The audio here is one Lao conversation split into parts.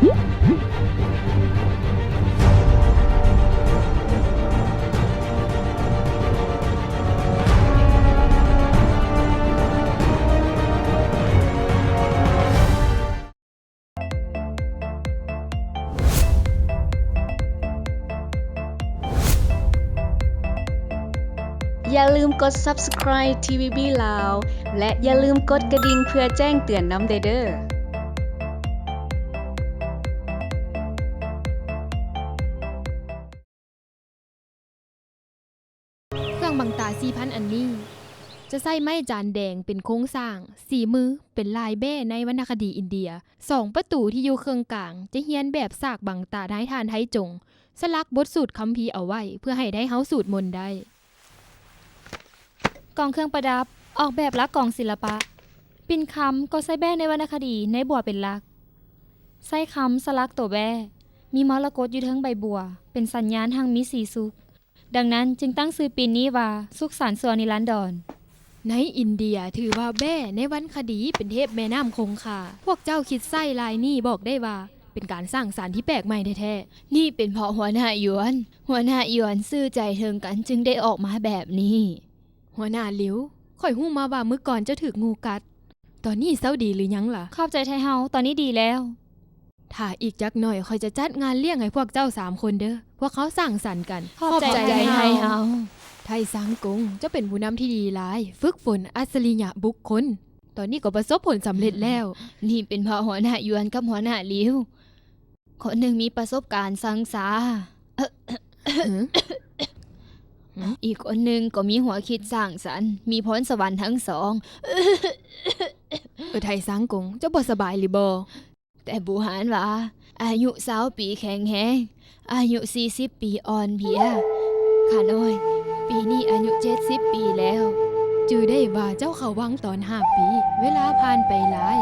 ຢ່າລືມກົດ Subscribe ທີວີບີ ລາວ ແລະ ຢ່າລືມກົດກະດິ່ງເພື່ອແຈ້ງເຕືອນນຳແດ່ເດີ. ເຄື່ອງບັງຕາສີ່ພັນອັນນີ້ ຈະໃຊ້ໄມ້ຈານແດງເປັນໂຄງສ້າງ, ສີມືເປັນລາຍແບ້ໃນວັນນະຄະດີອິນເດຍ. ສອງປະຕູທີ່ຢູ່ເຄິ່ງກາງ ຈະຮຽນແບບສາກບັງຕານາຍທ່ານໄທຈົງ ສະຫຼັກບົດສູດຄຳພີເອົາໄວ້ ເພື່ອໃຫ້ໄດ້ເຮົາສູດມົນໄດ້. ກອງເຄື່ອງປະດັບ ອອກແບບຫຼັກກອງສິລະປະ. ປິ່ນຄຳກໍໃຊ້ແບ້ໃນວັນນະຄະດີໃນບົວເປັນຫຼັກ. ໃຊ້ຄຳສະຫຼັກໂຕແບ້ ມີມໍລະກົດຢູ່ເທິງໃບບົວ ເປັນສັນຍານຮັ່ງມີສີສຸກ. ດັ່ງນັ້ນຈຶ່ງຕັ້ງຊື່ປິ່ນນີ້ວ່າ ສຸກສັນຊົ່ວນິລັນດອນ. ໃນອິນເດຍຖືວ່າແບ້ໃນວັນຄະດີເປັນເທບແມ່ນ້ຳຄົງຄາ. ພວກເຈົ້າຄິດໃຊ້ລາຍນີ້ບອກໄດ້ວ່າ ເປັນການສ້າງສັນທີ່ແປກໃໝ່ແທ້ໆ. ນີ້ເປັນເພາະຫົວໜ້າຢວນ. ຫົວໜ້າຢວນຊື່ໃຈເຖິງກັນຈຶ່ງໄດ້ອອກມາແບບນີ້. ຫົວໜ້າລິວ, ຂ້ອຍຮູ້ມາວ່າມື້ກ່ອນເຈົ້າຖືກງູກັດ. ຕອນນີ້ເຊົາດີຫຼືຍັງລະ? ຂອບໃຈໄທເຮົາ, ຕອນນີ້ດີແລ້ວ. ຖ້າອີກຈັກໜ້ອຍຂ້ອຍຈະຈັດງານລ້ຽງໃຫ້ພວກເຈົ້າສາມຄົນເດີ້. ພວກເຮົາສ້າງສັນກັນ. ຂອບໃຈໄທເຮົາ. ໄທສັງກົງ, ເຈົ້າເປັນຜູ້ນຳທີ່ດີຫຼາຍ, ຝຶກຝົນອັດສະລິຍະບຸກຄົນ. ຕອນນີ້ກໍປະສົບຜົນສຳເລັດແລ້ວ. ນີ້ເປັນເພາະຫົວໜ້າຢວນກັບຫົວໜ້າລິວ. ຄົນໜຶ່ງມີປະສົບການຊັງຊາ. ອີກຄົນໜຶ່ງກໍມີຫົວຄິດສ້າງສັນ, ມີພອນສະຫວັນທັງສອງ. ເອີ ໄທສັງກົງ, ເຈົ້າບໍ່ສະບາຍຫຼືບໍ່? ແຕ່ບູຮານວ່າ ອາຍຸຊາວປີແຂງແຮງ, ອາຍຸສີ່ສິບປີອ່ອນເພຍ. ຂ້ານ້ອຍ ປີນີ້ອາຍຸເຈັດສິບປີແລ້ວ. ຈື່ໄດ້ວ່າເຈົ້າເຂົ້າວັງຕອນຫ້າປີ, ເວລາຜ່ານໄປຫຼາຍ,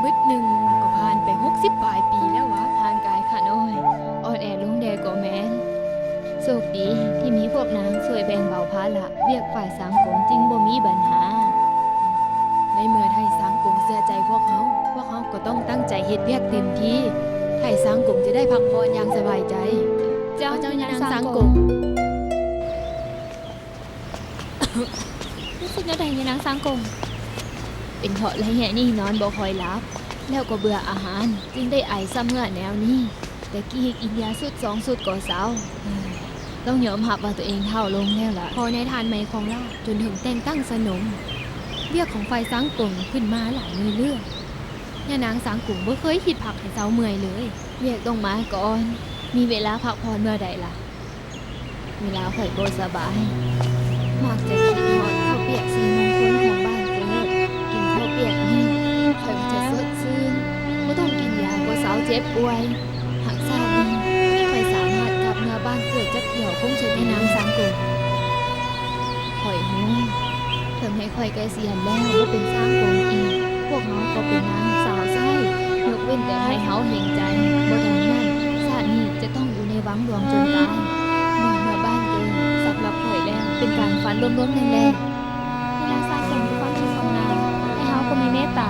ບຶດໜຶ່ງກໍຜ່ານໄປຫົກສິບປາຍປີແລ້ວວະ. ຮ່າງກາຍຂ້ານ້ອຍອ່ອນແອລົງແດ່ກໍແມ່ນ. ໂຊກດີທີ່ມີພວກນາງຊ່ວຍແບ່ງເບົາພາລະວຽກຝ່າຍສັງຄົມຈຶ່ງບໍ່ມີບັນຫາ. ໃນເມື່ອໄທສັງກົງເຊື່ອໃຈພວກເຮົາ, ພວກເຮົາກໍຕ້ອງຕັ້ງໃຈເຮັດວຽກເຕັມທີ່. ໄທສັງກົງຈະໄດ້ພັກຜ່ອນຢ່າງສະບາຍໃຈ. ເຈົ້າ ເຈົ້າ ຍານາງສັງກົງ. ຮູ້ສຶກແນວໃດ ຍານາງສັງກົງ? ເປັນເພາະໄລຍະນີ້ນອນບໍ່ຄ່ອຍຫຼັບ, ແລ້ວກໍເບື່ອອາຫານ, ຈຶ່ງໄດ້ໄອຊຳເຮື້ອແນວນີ້. ແຕ່ກີ້ກິນຢາຊຸດສອງຊຸດກໍເຊົາ. ຕ້ອງຍອມຮັບວ່າຕົວເອງເຖົ້າລົງແລ້ວລະ. ພໍ່ນາຍທ່ານໃໝ່ຂອງລາວຈົນເຖິງແຕ່ງຕັ້ງສະໜົມ, ວຽກຂອງຝ່າຍສັງກົງຂຶ້ນມາຫຼາຍເລື້ອຍໆ. ຍານາງສັງກົງບໍ່ເຄີຍຄິດພັກໃຫ້ເຊົາເມື່ອຍເລີຍ. ວຽກຕ້ອງມາກ່ອນ, ມີເວລາພັກຜ່ອນເມື່ອໃດລະ? ເວລາຂ້ອຍບໍ່ສະບາຍ, ມັກຈະຄິດຮອດເຂົ້າປຽກສີມຸງຄຸນຂອງບ້ານເກີດ. ກິນເຂົ້າປຽກນີ້, ຂ້ອຍກໍຈະສົດຊື່ນ, ບໍ່ຕ້ອງກິນຢາກໍເຊົາເຈັບປ່ວຍ. ຫາກຊາດນີ້ ຂ້ອຍສາມາດກັບເມືອບ້ານເກີດຈັກເທື່ອ ຄົງຈະເປັນນາງສັງກົງ. ຂ້ອຍຮູ້, ເຖິງໃຫ້ຂ້ອຍກະສຽນແລ້ວບໍ່ເປັນຊ່າງກົງອີກ, ພວກເຮົາກໍເປັນນາງສາວໃຊ້, ຍົກເວັ້ນແຕ່ໃຫ້ເຮົາເຫັນໃຈ. ບໍ່ທັນນັ້ນ, ຊາດນີ້ຈະຕ້ອງຢູ່ໃນວັງຫຼວງຈົນຕາຍ. ເມືອ ເມືອບ້ານເກີດສຳລັບຂ້ອຍແລ້ວເປັນການຝັນລົມໆແລ່ນໆ. ຍານາງສັງກົງມີຄວາມຄິດຂອງນາງ, ແລະ ເຮົາກໍມີເມດຕາ.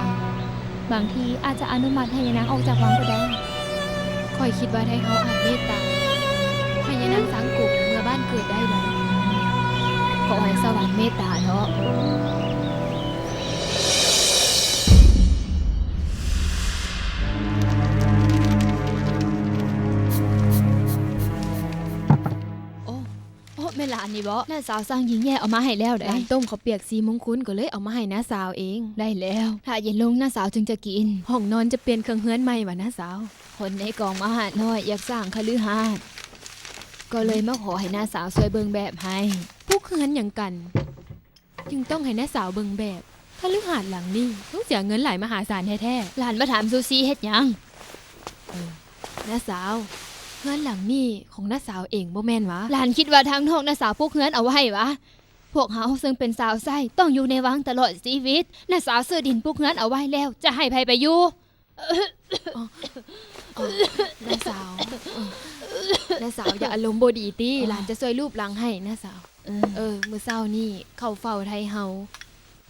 ບາງທີອາດຈະອະນຸມັດໃຫ້ຍານາງອອກຈາກວັງກໍໄດ້. ຂ້ອຍຄິດວ່າໄທເຮົາອາດເມດຕາໃຫ້ຍານາງສັງກົງເມືອບ້ານເກີດໄດ້ໄວ. ຂໍໃຫ້ສະຫວັນເມດຕາເນາະ. ໂອ້ ໂອ້ ແມ່ນຫຼານນີ້ບໍ? ນ້າສາວສັ່ງຍິງແຍ່ເອົາມາໃຫ້ແລ້ວໃດ໋. ຫຼານຕົ້ມເຂົ້າປຽກສີມຸງຄຸນ ກໍເລີຍເອົາມາໃຫ້ນ້າສາວເອງ. ໄດ້ແລ້ວ ຖ້າເຢັນລົງນ້າສາວຈຶ່ງຈະກິນ. ຫ້ອງນອນຈະປ່ຽນເຄື່ອງເຮືອນໃໝ່ຫວານ້າສາວ? ຄົນໃນກອງມະຫາດນ້ອຍຢາກສ້າງຄະລືຫາດ ກໍເລີຍມາຂໍໃຫ້ນ້າສາວຊ່ວຍເບິ່ງແບບໃຫ້. ປຸກເຮືອນຫຍັງກັນ ຈຶ່ງຕ້ອງໃຫ້ນ້າສາວເບິ່ງແບບ? ຄະລືຫາດຫຼັງນີ້ຕ້ອງເສຍເງິນຫຼາຍມະຫາສານແທ້ໆ. ຫຼານມາຖາມຊູຊີເຮັດຫຍັງ? ເອີ ນ້າສາວ, ເຮືອນຫຼັງນີ້ຂອງນ້າສາວເອງບໍ່ແມ່ນຫວາ? ຫຼານຄິດວ່າທາງນອກນ້າສາວປຸກເຮືອນເອົາໄວ້ຫວາ? ພວກເຮົາເຊິ່ງເປັນສາວໃຊ້ຕ້ອງຢູ່ໃນວັງຕະຫຼອດຊີວິດ. ນ້າສາວຊື້ດິນປຸກເຮືອນເອົາໄວ້ແລ້ວ ຈະໃຫ້ໃຜໄປຢູ່? ອໍ ອໍ ນ້າສາວ, ນ້າສາວຢ່າອາລົມບໍ່ດີຕິ. ຫຼານຈະຊ່ວຍລູບຫຼັງໃຫ້ນ້າສາວ. ເອີ ມື້ເຊົ້ານີ້ເຂົ້າເຝົ້າໄທເຮົາ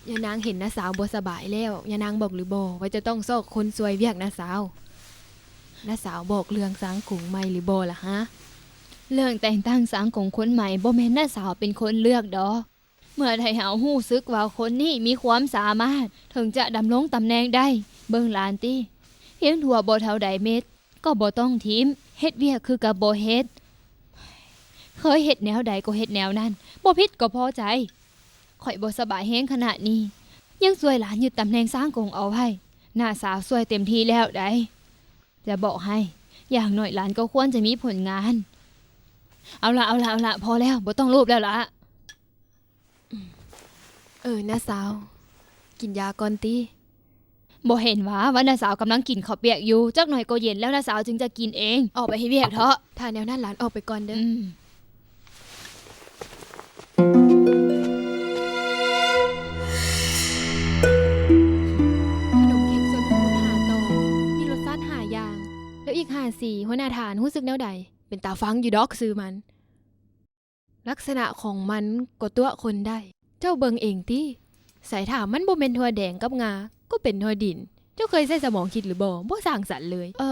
ຍານາງເຫັນນ້າສາວບໍ່ສະບາຍແລ້ວ, ຍານາງບອກຫຼືບໍ່ວ່າຈະຕ້ອງຊອກຄົນຊ່ວຍວຽກນ້າສາວ? ນ້າສາວບອກເລື່ອງຊາງກົງໃໝ່ຫຼືບໍ່ລະຫາ? ເລື່ອງແຕ່ງຕັ້ງຊາງກົງຄົນໃໝ່ ບໍ່ແມ່ນນ້າສາວເປັນຄົນເລືອກດອກ. ເມື່ອໃດເຮົາຮູ້ສຶກວ່າຄົນນີ້ມີຄວາມສາມາດ ເຖິງຈະດຳລົງຕຳແໜ່ງໄດ້. ເບິ່ງຫຼານຕິ, ພຽງຖົ່ວບໍ່ເທົ່າໃດເມັດ ກໍບໍ່ຕ້ອງຖິ້ມ, ເຮັດວຽກຄືກັບບໍ່ເຮັດ. ເຄີຍເຮັດແນວໃດກໍເຮັດແນວນັ້ນ, ບໍ່ຜິດກໍພໍໃຈ. ຂ້ອຍບໍ່ສະບາຍແຮງຂະໜາດນີ້ ຍັງຊ່ວຍຫຼານຍຶດຕຳແໜ່ງຊາງກົງເອົາໄວ້. ນ້າສາວຊ່ວຍເຕັມທີ່ແລ້ວໃດ໋ ຈະບອກໃຫ້. ຢ່າງໜ້ອຍຫຼານກໍຄວນຈະມີຜົນງານ. ເອົາລະ ເອົາລະ ເອົາລະ ພໍແລ້ວ, ບໍ່ຕ້ອງໂລບແລ້ວລະ. ເອີ ນ້າສາວ, ກິນຢາກ່ອນຕິ. ບໍ່ເຫັນຫວາ ວ່ານ້າສາວກຳລັງກິນເຂົ້າປຽກຢູ່? ຈັກໜ້ອຍກໍເຢັນແລ້ວ, ນ້າສາວຈຶ່ງຈະກິນເອງ. ອອກໄປເຮັດວຽກເຖາະ. ຖ້າແນວນັ້ນຫຼານອອກໄປກ່ອນເດີ. ອືມ. ຂະໜົມເຄັກສ່ວນບຸກຄົນຫ້າຕໍ່ ມີລົດຊາດຫ້າຢ່າງ ແລ້ວອີກຫ້າສີ. ຫົວໜ້າຖານຮູ້ສຶກແນວໃດ? ເປັນຕາຟັງຢູ່ດອກຊື່ມັນ. ລັກສະນະຂອງມັນກໍຕົວະຄົນໄດ້. ເຈົ້າເບິ່ງເອງຕິ. ໃສ ຖ້າມັນບໍ່ແມ່ນຖົ່ວແດງກັບງາ ກໍເປັນຖົ່ວດິນ. ເຈົ້າເຄີຍໃຊ້ສະໝອງຄິດຫຼືບໍ່? ບໍ່ສ້າງສັນເລີຍ. ເອີ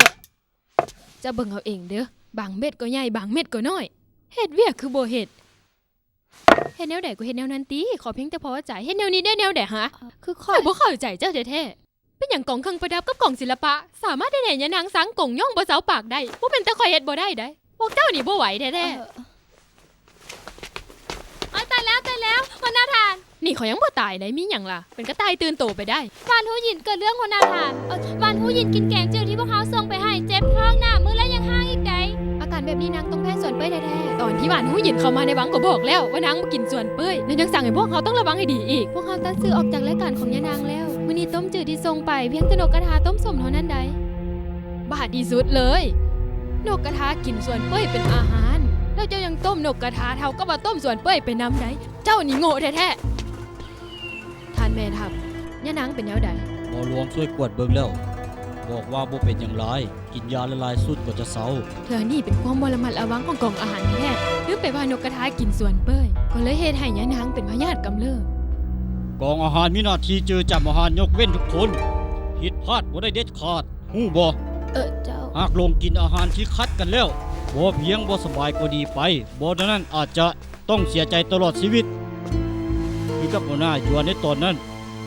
ເຈົ້າເບິ່ງເອົາເອງເດີ. ບາງເມັດກໍໃຫຍ່, ບາງເມັດກໍນ້ອຍ. ເຮັດວຽກຄືບໍ່ເຮັດ? ເຮັດແນວໃດກໍເຮັດແນວນັ້ນຕິ. ຂໍພຽງແຕ່ພໍໃຈ. ເຮັດແນວນີ້ໄດ້ແນວໃດຫາ? ຄືຂ້ອຍ ຂ້ອຍບໍ່ເຂົ້າໃຈເຈົ້າແທ້ໆ. ເປັນຫຍັງກອງເຄື່ອງປະດັບກັບກອງສິລະປະ ສາມາດເຮັດໃຫ້ຍານາງຊາງກົງຍ້ອງບໍ່ເຊົາປາກໄດ້? ບໍ່ແມ່ນແຕ່ຂ້ອຍເຮັດບໍ່ໄດ້ໃດ໋. ພວກເຈົ້ານີ້ບໍ່ໄຫວແທ້ໆ. ເອີ ໂອ້ຍ ຕາຍແລ້ວ ຕາຍແລ້ວ ຫົວໜ້າທ່ານ. ນີ້ຂ້ອຍຍັງບໍ່ຕາຍໃດ໋. ມີຫຍັງລະ? ເປັນກະຕ່າຍຕື່ນໂຕໄປໄດ້. ຫວານຮູ້ຫຍິນເກີດເລື່ອງ ຫົວໜ້າທ່ານ. ເອີ ຫວານຮູ້ຫຍິນກິນແກງຈືດທີ່ພວກເຮົາສົ່ງໄປໃຫ້ ເຈັບທ້ອງໜ້າ ມື້ລະຍັງຮ້າງອີກໃດ໋. ອາການແບບນີ້ນາງຕ້ອງແພ້ສ່ວນເປີ້ຍແທ້ໆ. ຕອນທີ່ຫວານຮູ້ຫຍິນເຂົ້າມາໃນວັງກໍບອກແລ້ວວ່ານາງບໍ່ກິນສ່ວນເປີ້ຍ ແລ້ວຍັງສັ່ງໃຫ້ພວກເຮົາຕ້ອງລະວັງໃຫ້ດີອີກ. ພວກເຮົາຕັດຊື່ອອກຈາກລາຍການຂອງຍານາງແລ້ວ. ມື້ນີ້ຕົ້ມຈືດທີ່ສົ່ງໄປ ພຽງແຕ່ນົກກະທາຕົ້ມສົ້ມເທົ່ານັ້ນໃດ໋. ບ້າທີ່ສຸດເລີຍ. ນົກກະທາກິນສ່ວນເປີ້ຍເປັນອາຫານ ແລ້ວເຈົ້າຍັງຕົ້ມນົກກະທາ ເທົ່າກັບວ່າຕົ້ມສ່ວນເປີ້ຍໄປນຳໃດ໋. ເຈົ້ານີ້ໂງ່ແທ້ໆ. ທ່ານແມ່ທັບ, ຍານາງເປັນແນວໃດ? ໝໍຫຼວງຊ່ວຍກວດເບິ່ງແລ້ວ ບອກວ່າບໍ່ເປັນຫຍັງຫຼາຍ, ກິນຢາຫຼາຍໆຊຸດກໍຈະເຊົາ. ເທື່ອນີ້ເປັນຄວາມບໍ່ລະມັດລະວັງຂອງກອງອາຫານແທ້ໆ. ລືມໄປວ່ານົກກະທາກິນສ່ວນເປີ້ຍ ກໍເລີຍເຮັດໃຫ້ຍານາງເປັນພະຍາດກຳເລີບ. ກອງອາຫານມີໜ້າທີ່ຈື່ຈຳອາຫານຍົກເວັ້ນທຸກຄົນ. ຜິດພາດບໍ່ໄດ້ເດັດຂາດ, ຮູ້ບໍ່? ເອີ ເຈົ້າ. ຫາກຫຼົງກິນອາຫານທີ່ຂັດກັນແລ້ວ, ບໍ່ພຽງບໍ່ສະບາຍກໍໜີໄປ, ບໍ່ດັ່ງນັ້ນອາດຈະ ຕ້ອງເສຍໃຈຕະຫຼອດຊີວິດ ຄືກັບຫົວໜ້າຢວນໃນຕອນນັ້ນ.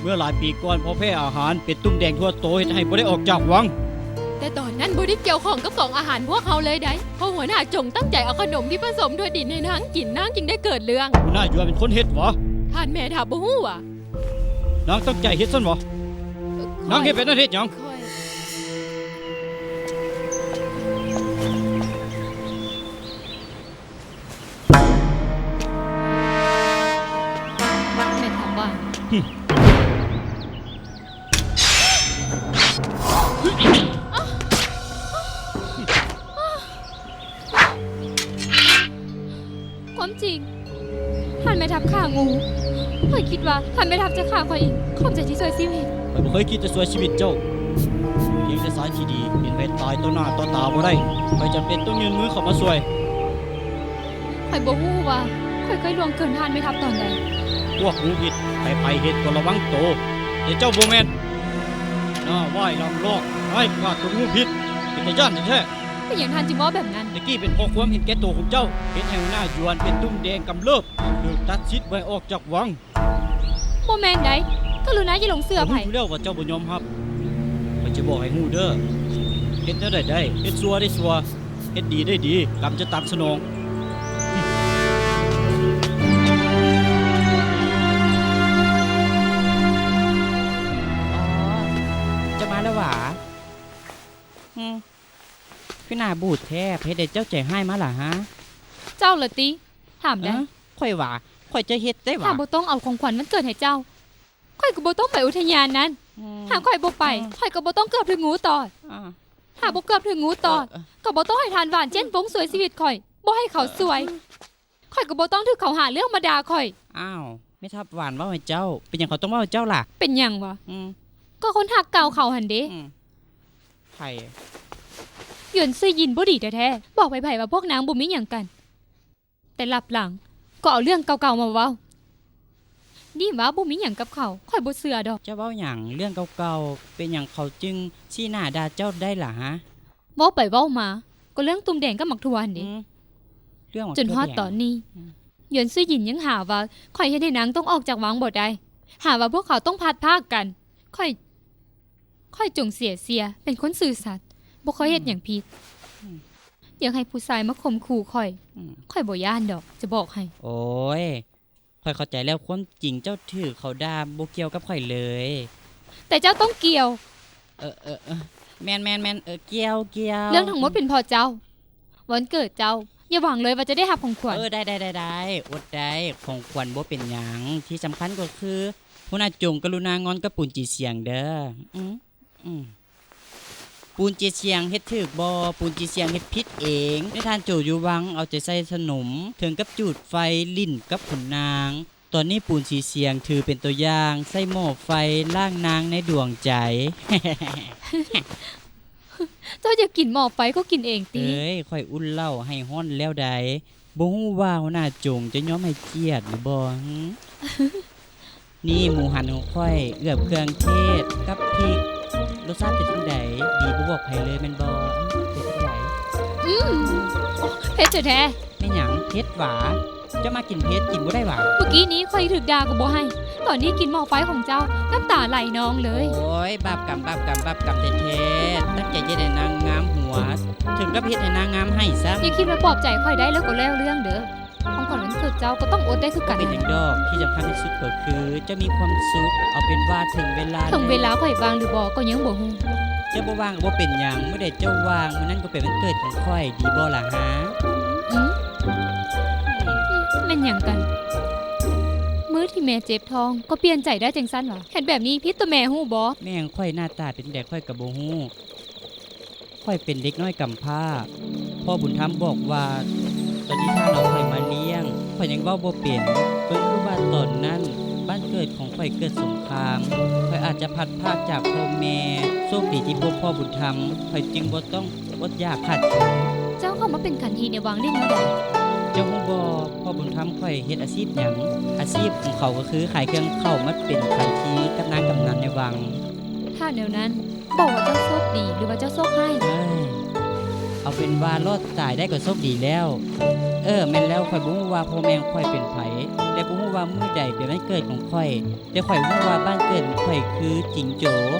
ເມື່ອຫຼາຍປີກ່ອນ ເພາະແພ້ອາຫານ ເປັນຕຸ່ມແດງທົ່ວໂຕ ເຮັດໃຫ້ບໍ່ໄດ້ອອກຈາກວັງ. ແຕ່ຕອນນັ້ນບໍ່ໄດ້ກ່ຽວຂ້ອງກັບກອງອາຫານພວກເຮົາເລີຍໃດ໋ ເພາະຫົວໜ້າຈົ່ງຕັ້ງໃຈເອົາຂະໜົມທີ່ປະສົມຖົ່ວດິນໃຫ້ນາງກິນ, ນາງຈຶ່ງໄດ້ເກີດເລື່ອງ. ຫົວໜ້າຢວນເປັນຄົນເຮັດຫວາ? ທ່ານແມ່ທັບບໍ່ຮູ້ຫວາ? ນາງຕັ້ງໃຈເຮັດຊັ້ນຫວາ? ເອີ ນາງເຮັດແບບນັ້ນເຮັດຫຍັງ? ຂ້ອຍ ແມ່ນຖາມວ່າ ຄວາມຈິງ ທ່ານແມ່ທັບຂ້າງູ. ຂ້ອຍຄິດວ່າທ່ານແມ່ທັບຈະຂ້າຂ້ອຍເອງ. ຂອບໃຈທີ່ຊ່ວຍຊີວິດ. ຂ້ອຍບໍ່ເຄີຍຄິດຈະຊ່ວຍຊີວິດເຈົ້າ. ພຽງແຕ່ຊາຍທີ່ດີເຫັນໃຜຕາຍຕໍ່ໜ້າຕໍ່ຕາບໍ່ໄດ້, ຂ້ອຍຈຳເປັນຕ້ອງຍື່ນມືເຂົ້າມາຊ່ວຍ. ຂ້ອຍບໍ່ຮູ້ວ່າຂ້ອຍເຄີຍລ່ວງເກີນທ່ານແມ່ທັບຕອນໃດ. ພວກງູພິດ ໃຜໆເຮັດກໍລະວັງໂຕ, ແຕ່ເຈົ້າບໍ່ແມ່ນ. ໜ້າວາຍຫຼັງລອກ, ຮ້າຍກາດກວ່າງູພິດ, ເປັນຕາຢ້ານແທ້ໆ. ເປັນຫຍັງທ່ານຈຶ່ງເວົ້າແບບນັ້ນ? ແຕ່ກີ້ເປັນເພາະຄວາມເຫັນແກ່ໂຕຂອງເຈົ້າ ເຮັດໃຫ້ຫົວໜ້າຢວນເປັນຕຸ່ມແດງກຳເລີບ, ຖືກຕັດສິດບໍ່ໃຫ້ອອກຈາກວັງ. ບໍ່ແມ່ນໃດ໋, ກະລຸນາຢ່າຫຼົງເຊື່ອໃຜ. ຂ້ອຍຮູ້ຢູ່ແລ້ວວ່າເຈົ້າບໍ່ຍອມຮັບ. ຂ້ອຍຈະບອກໃຫ້ຮູ້ເດີ, ເຮັດແນວໃດໄດ້, ເຮັດຊົ່ວໄດ້ຊົ່ວ, ເຮັດດີໄດ້ດີ, ກຳຈະຕາມສະໜອງ. ອໍ ເຈົ້າມາແລ້ວຫວາ? ອືມ. ຄືໜ້າບູດແທ້, ເຮັດໃດເຈົ້າໃຈຮ້າຍມາລະຫາ? ເຈົ້າລະຕິ ຖາມໄດ້. ເອີ ຂ້ອຍຫວາ? ຂ້ອຍຈະເຮັດໄດ້ຫວາ? ຖ້າບໍ່ຕ້ອງເອົາຂອງຂວັນວັນເກີດໃຫ້ເຈົ້າ, ຂ້ອຍກໍບໍ່ຕ້ອງໄປອຸທະຍານນັ້ນ. ອືມ ຫາກຂ້ອຍບໍ່ໄປ, ອືມ ຂ້ອຍກໍບໍ່ຕ້ອງເກືອບຖືກງູຕອດ. ອາ ຫາກບໍ່ເກືອບຖືກງູຕອດ, ເອີ ກໍບໍ່ຕ້ອງໃຫ້ທ່ານຫວານເຈັ້ນປົງຊ່ວຍຊີວິດຂ້ອຍ, ບໍ່ໃຫ້ເຂົາຊ່ວຍ. ເອີ ຂ້ອຍກໍບໍ່ຕ້ອງຖືກເຂົາຫາເລື່ອງມາດ່າຂ້ອຍ. ອ້າວ ແມ່ທັບຫວານເວົ້າໃຫ້ເຈົ້າ, ເປັນຫຍັງເຂົາຕ້ອງເວົ້າໃຫ້ເຈົ້າລະ? ເປັນຫຍັງຫວາ? ອືມ ກໍຄົນຮັກເກົ່າເຂົາຫັ້ນເດ. ອືມ ໃຜ? ຢວນຊື່ຢິນບໍ່ດີແທ້ໆ, ບອກໃຜໆວ່າພວກນາງບໍ່ມີຫຍັງກັນ, ແຕ່ລັບຫຼັງກໍເອົາເລື່ອງເກົ່າໆມາເວົ້າ. ນີ້ວ່າບໍ່ມີຫຍັງກັບເຂົາ, ຂ້ອຍບໍ່ເຊື່ອດອກ. ເຈົ້າເວົ້າຫຍັງ? ເລື່ອງເກົ່າໆ? ເປັນຫຍັງເຂົາຈຶ່ງຊີ້ໜ້າດ່າເຈົ້າໄດ້ລະຫາ? ເວົ້າໄປເວົ້າມາ ກໍເລື່ອງຕຸ່ມແດງກັບໝາກຖົ່ວຫັ້ນເດ. ອືມ ເລື່ອງໝາກຖົ່ວແດງ. ຈົນຮອດຕອນນີ້ ອືມ ຢວນສຸຍິນຍັງຫາວ່າຂ້ອຍເຮັດໃຫ້ນາງຕ້ອງອອກຈາກວັງບໍ່ໄດ້, ຫາວ່າພວກເຂົາຕ້ອງພັດພາກກັນ. ຂ້ອຍ ຂ້ອຍຈົງເສຍເສຍ ເປັນຄົນຊື່ສັດ ບໍ່ເຄີຍເຮັດຫຍັງຜິດ. ອືມ ຢາກໃຫ້ຜູ້ຊາຍມາຂົ່ມຂູ່ຂ້ອຍ ອືມ ຂ້ອຍບໍ່ຢ້ານດອກ ຈະບອກໃຫ້. ໂອ້ຍ ຂ້ອຍເຂົ້າໃຈແລ້ວ, ຄວາມຈິງເຈົ້າຖືກເຂົາດ່າບໍ່ກ່ຽວກັບຂ້ອຍເລີຍ. ແຕ່ເຈົ້າຕ້ອງກ່ຽວ. ເອີ ເອີ ເອີ ແມ່ນ ແມ່ນ ແມ່ນ ເອີ ກ່ຽວ ກ່ຽວ. ເລື່ອງທັງໝົດເປັນເພາະເຈົ້າ. ວັນເກີດເຈົ້າ ຢ່າຫວັງເລີຍວ່າຈະໄດ້ຮັບຂອງຂວັນ. ເອີ ໄດ້ ໄດ້ ໄດ້ ໄດ້ ອົດໄດ້. ຂອງຂວັນບໍ່ເປັນຫຍັງ, ທີ່ສຳຄັນກໍຄື ຫົວໜ້າຈົ່ງກະລຸນາງອນກັບປູນຈີສຽງເດີ. ອືມ ອືມ ປູນຈີສຽງເຮັດຖືກບໍ່? ປູນຈີສຽງເຮັດຜິດເອງ. ນາຍທ່ານໂຈຢູ່ວັງເອົາໃຈໃສ່ສະໜົມ ເຖິງກັບຈູດໄຟຫຼິ້ນກັບຂຸນນາງ. ຕອນນີ້ປູນຈີສຽງຖືເປັນຕົວຢ່າງ ໃຊ້ໝໍ້ໄຟລ້າງນາງໃນດວງໃຈ. ເຈົ້າຢາກກິນໝໍ້ໄຟກໍກິນເອງຕິ. ເອີຍ ຂ້ອຍອຸ່ນເຫຼົ້າໃຫ້ຮ້ອນແລ້ວໃດ. ບໍ່ຮູ້ວ່າຫົວໜ້າຈົງຈະຍອມໃຫ້ກຽດຫຼືບໍ່? ນີ້ໝູຫັນຂອງຂ້ອຍ ເອືອບເຄື່ອງເທດກັບພິກ. ລົດຊາດເປັນຈັ່ງໃດ? ດີບໍ່ບອກໃຜເລີຍແມ່ນບໍ່? ເປັນຈັ່ງໃດ? ອືມ ເຜັດແທ້ໆ. ແມ່ນຫຍັງ? ເຜັດຫວາ? ເຈົ້າມັກກິນເຜັດ ກິນບໍ່ໄດ້ຫວາ? ມື້ກີ້ນີ້ຂ້ອຍຖືກດ່າກໍບໍ່ໃຫ້, ຕອນນີ້ກິນໝໍ້ໄຟຂອງເຈົ້າ ນ້ຳຕາໄຫຼນອງເລີຍ. ໂອ້ຍ ບາບກຳ ບາບກຳ ບາບກຳແທ້ໆ. ຕັ້ງໃຈຈະໄດ້ນາງງາມຫົວ ເຖິງກັບເຮັດໃຫ້ນາງງາມໄຫ້ຊ້ຳ. ຢ່າຄິດວ່າປອບໃຈຂ້ອຍໄດ້ແລ້ວກໍແລ້ວເລື່ອງເດີ. ຂອງຂວັນວັນເກີດເຈົ້າກໍຕ້ອງອົດໄດ້ຄືກັນ. ບໍ່ເປັນຫຍັງດອກ, ທີ່ສຳຄັນທີ່ສຸດກໍຄືເຈົ້າມີຄວາມສຸກ. ເອົາເປັນວ່າເຖິງເວລາ ເຖິງເວລາຂ້ອຍວ່າງຫຼືບໍ່ກໍຍັງບໍ່ຮູ້. ເຈົ້າບໍ່ວ່າງກໍບໍ່ເປັນຫຍັງ, ມື້ໃດເຈົ້າວ່າງ ມື້ນັ້ນກໍເປັນວັນເກີດຂອງຂ້ອຍ, ດີບໍ່ລະຫາ? ອືມ ແມ່ນຫຍັງກັນ? ມື້ທີ່ແມ່ເຈັບທ້ອງກໍປ່ຽນໃຈໄດ້ຈັ່ງຊັ້ນຫວາ? ເຮັດແບບນີ້ຜິດຕໍ່ແມ່ຮູ້ບໍ່? ແມ່ຂອງຂ້ອຍໜ້າຕາເປັນໃດຂ້ອຍກໍບໍ່ຮູ້. ຂ້ອຍເປັນເດັກນ້ອຍກຳພ້າ. ພໍ່ບຸນທຳບອກວ່າ ຕອນທີ່ທ່ານເອົາຂ້ອຍມາລ້ຽງ ຂ້ອຍຍັງເວົ້າບໍ່ເປັນ. ເບິ່ງຄືວ່າຕອນນັ້ນ ບ້ານເກີດຂອງຂ້ອຍເກີດສົງຄາມ. ຂ້ອຍອາດຈະພັດພາກຈາກພໍ່ແມ່. ໂຊກດີທີ່ພົບພໍ່ບຸນທຳ, ຂ້ອຍຈຶ່ງບໍ່ຕ້ອງອົດຢາກຂາດແຄນ. ເຈົ້າເຂົ້າມາເປັນຂັນທີໃນວັງໄດ້ແນວໃດ? ເຈົ້າຮູ້ບໍ່? ພໍ່ບຸນທຳຂ້ອຍເຮັດອາຊີບຫຍັງ? ອາຊີບຂອງເຂົາກໍຄືຂາຍເຄື່ອງເຂົ້າມາເປັນຂັນທີກັບນາງກຳນັນໃນວັງ. ຖ້າແນວນັ້ນ ບອກວ່າເຈົ້າໂຊກດີ ຫຼືວ່າເຈົ້າໂຊກຮ້າຍ? ເອີຍ ເອົາເປັນວ່າລອດຕາຍໄດ້ກໍໂຊກດີແລ້ວ. ເອີ ແມ່ນແລ້ວ, ຂ້ອຍບໍ່ຮູ້ວ່າພໍ່ແມ່ຂ້ອຍເປັນໃຜ ແລະ ບໍ່ຮູ້ວ່າມື້ໃດເປັນວັນເກີດຂອງຂ້ອຍ, ແຕ່ຂ້ອຍຮູ້ວ່າບ້ານເກີດຂອງຂ້ອຍຄືຈິງໂຈ.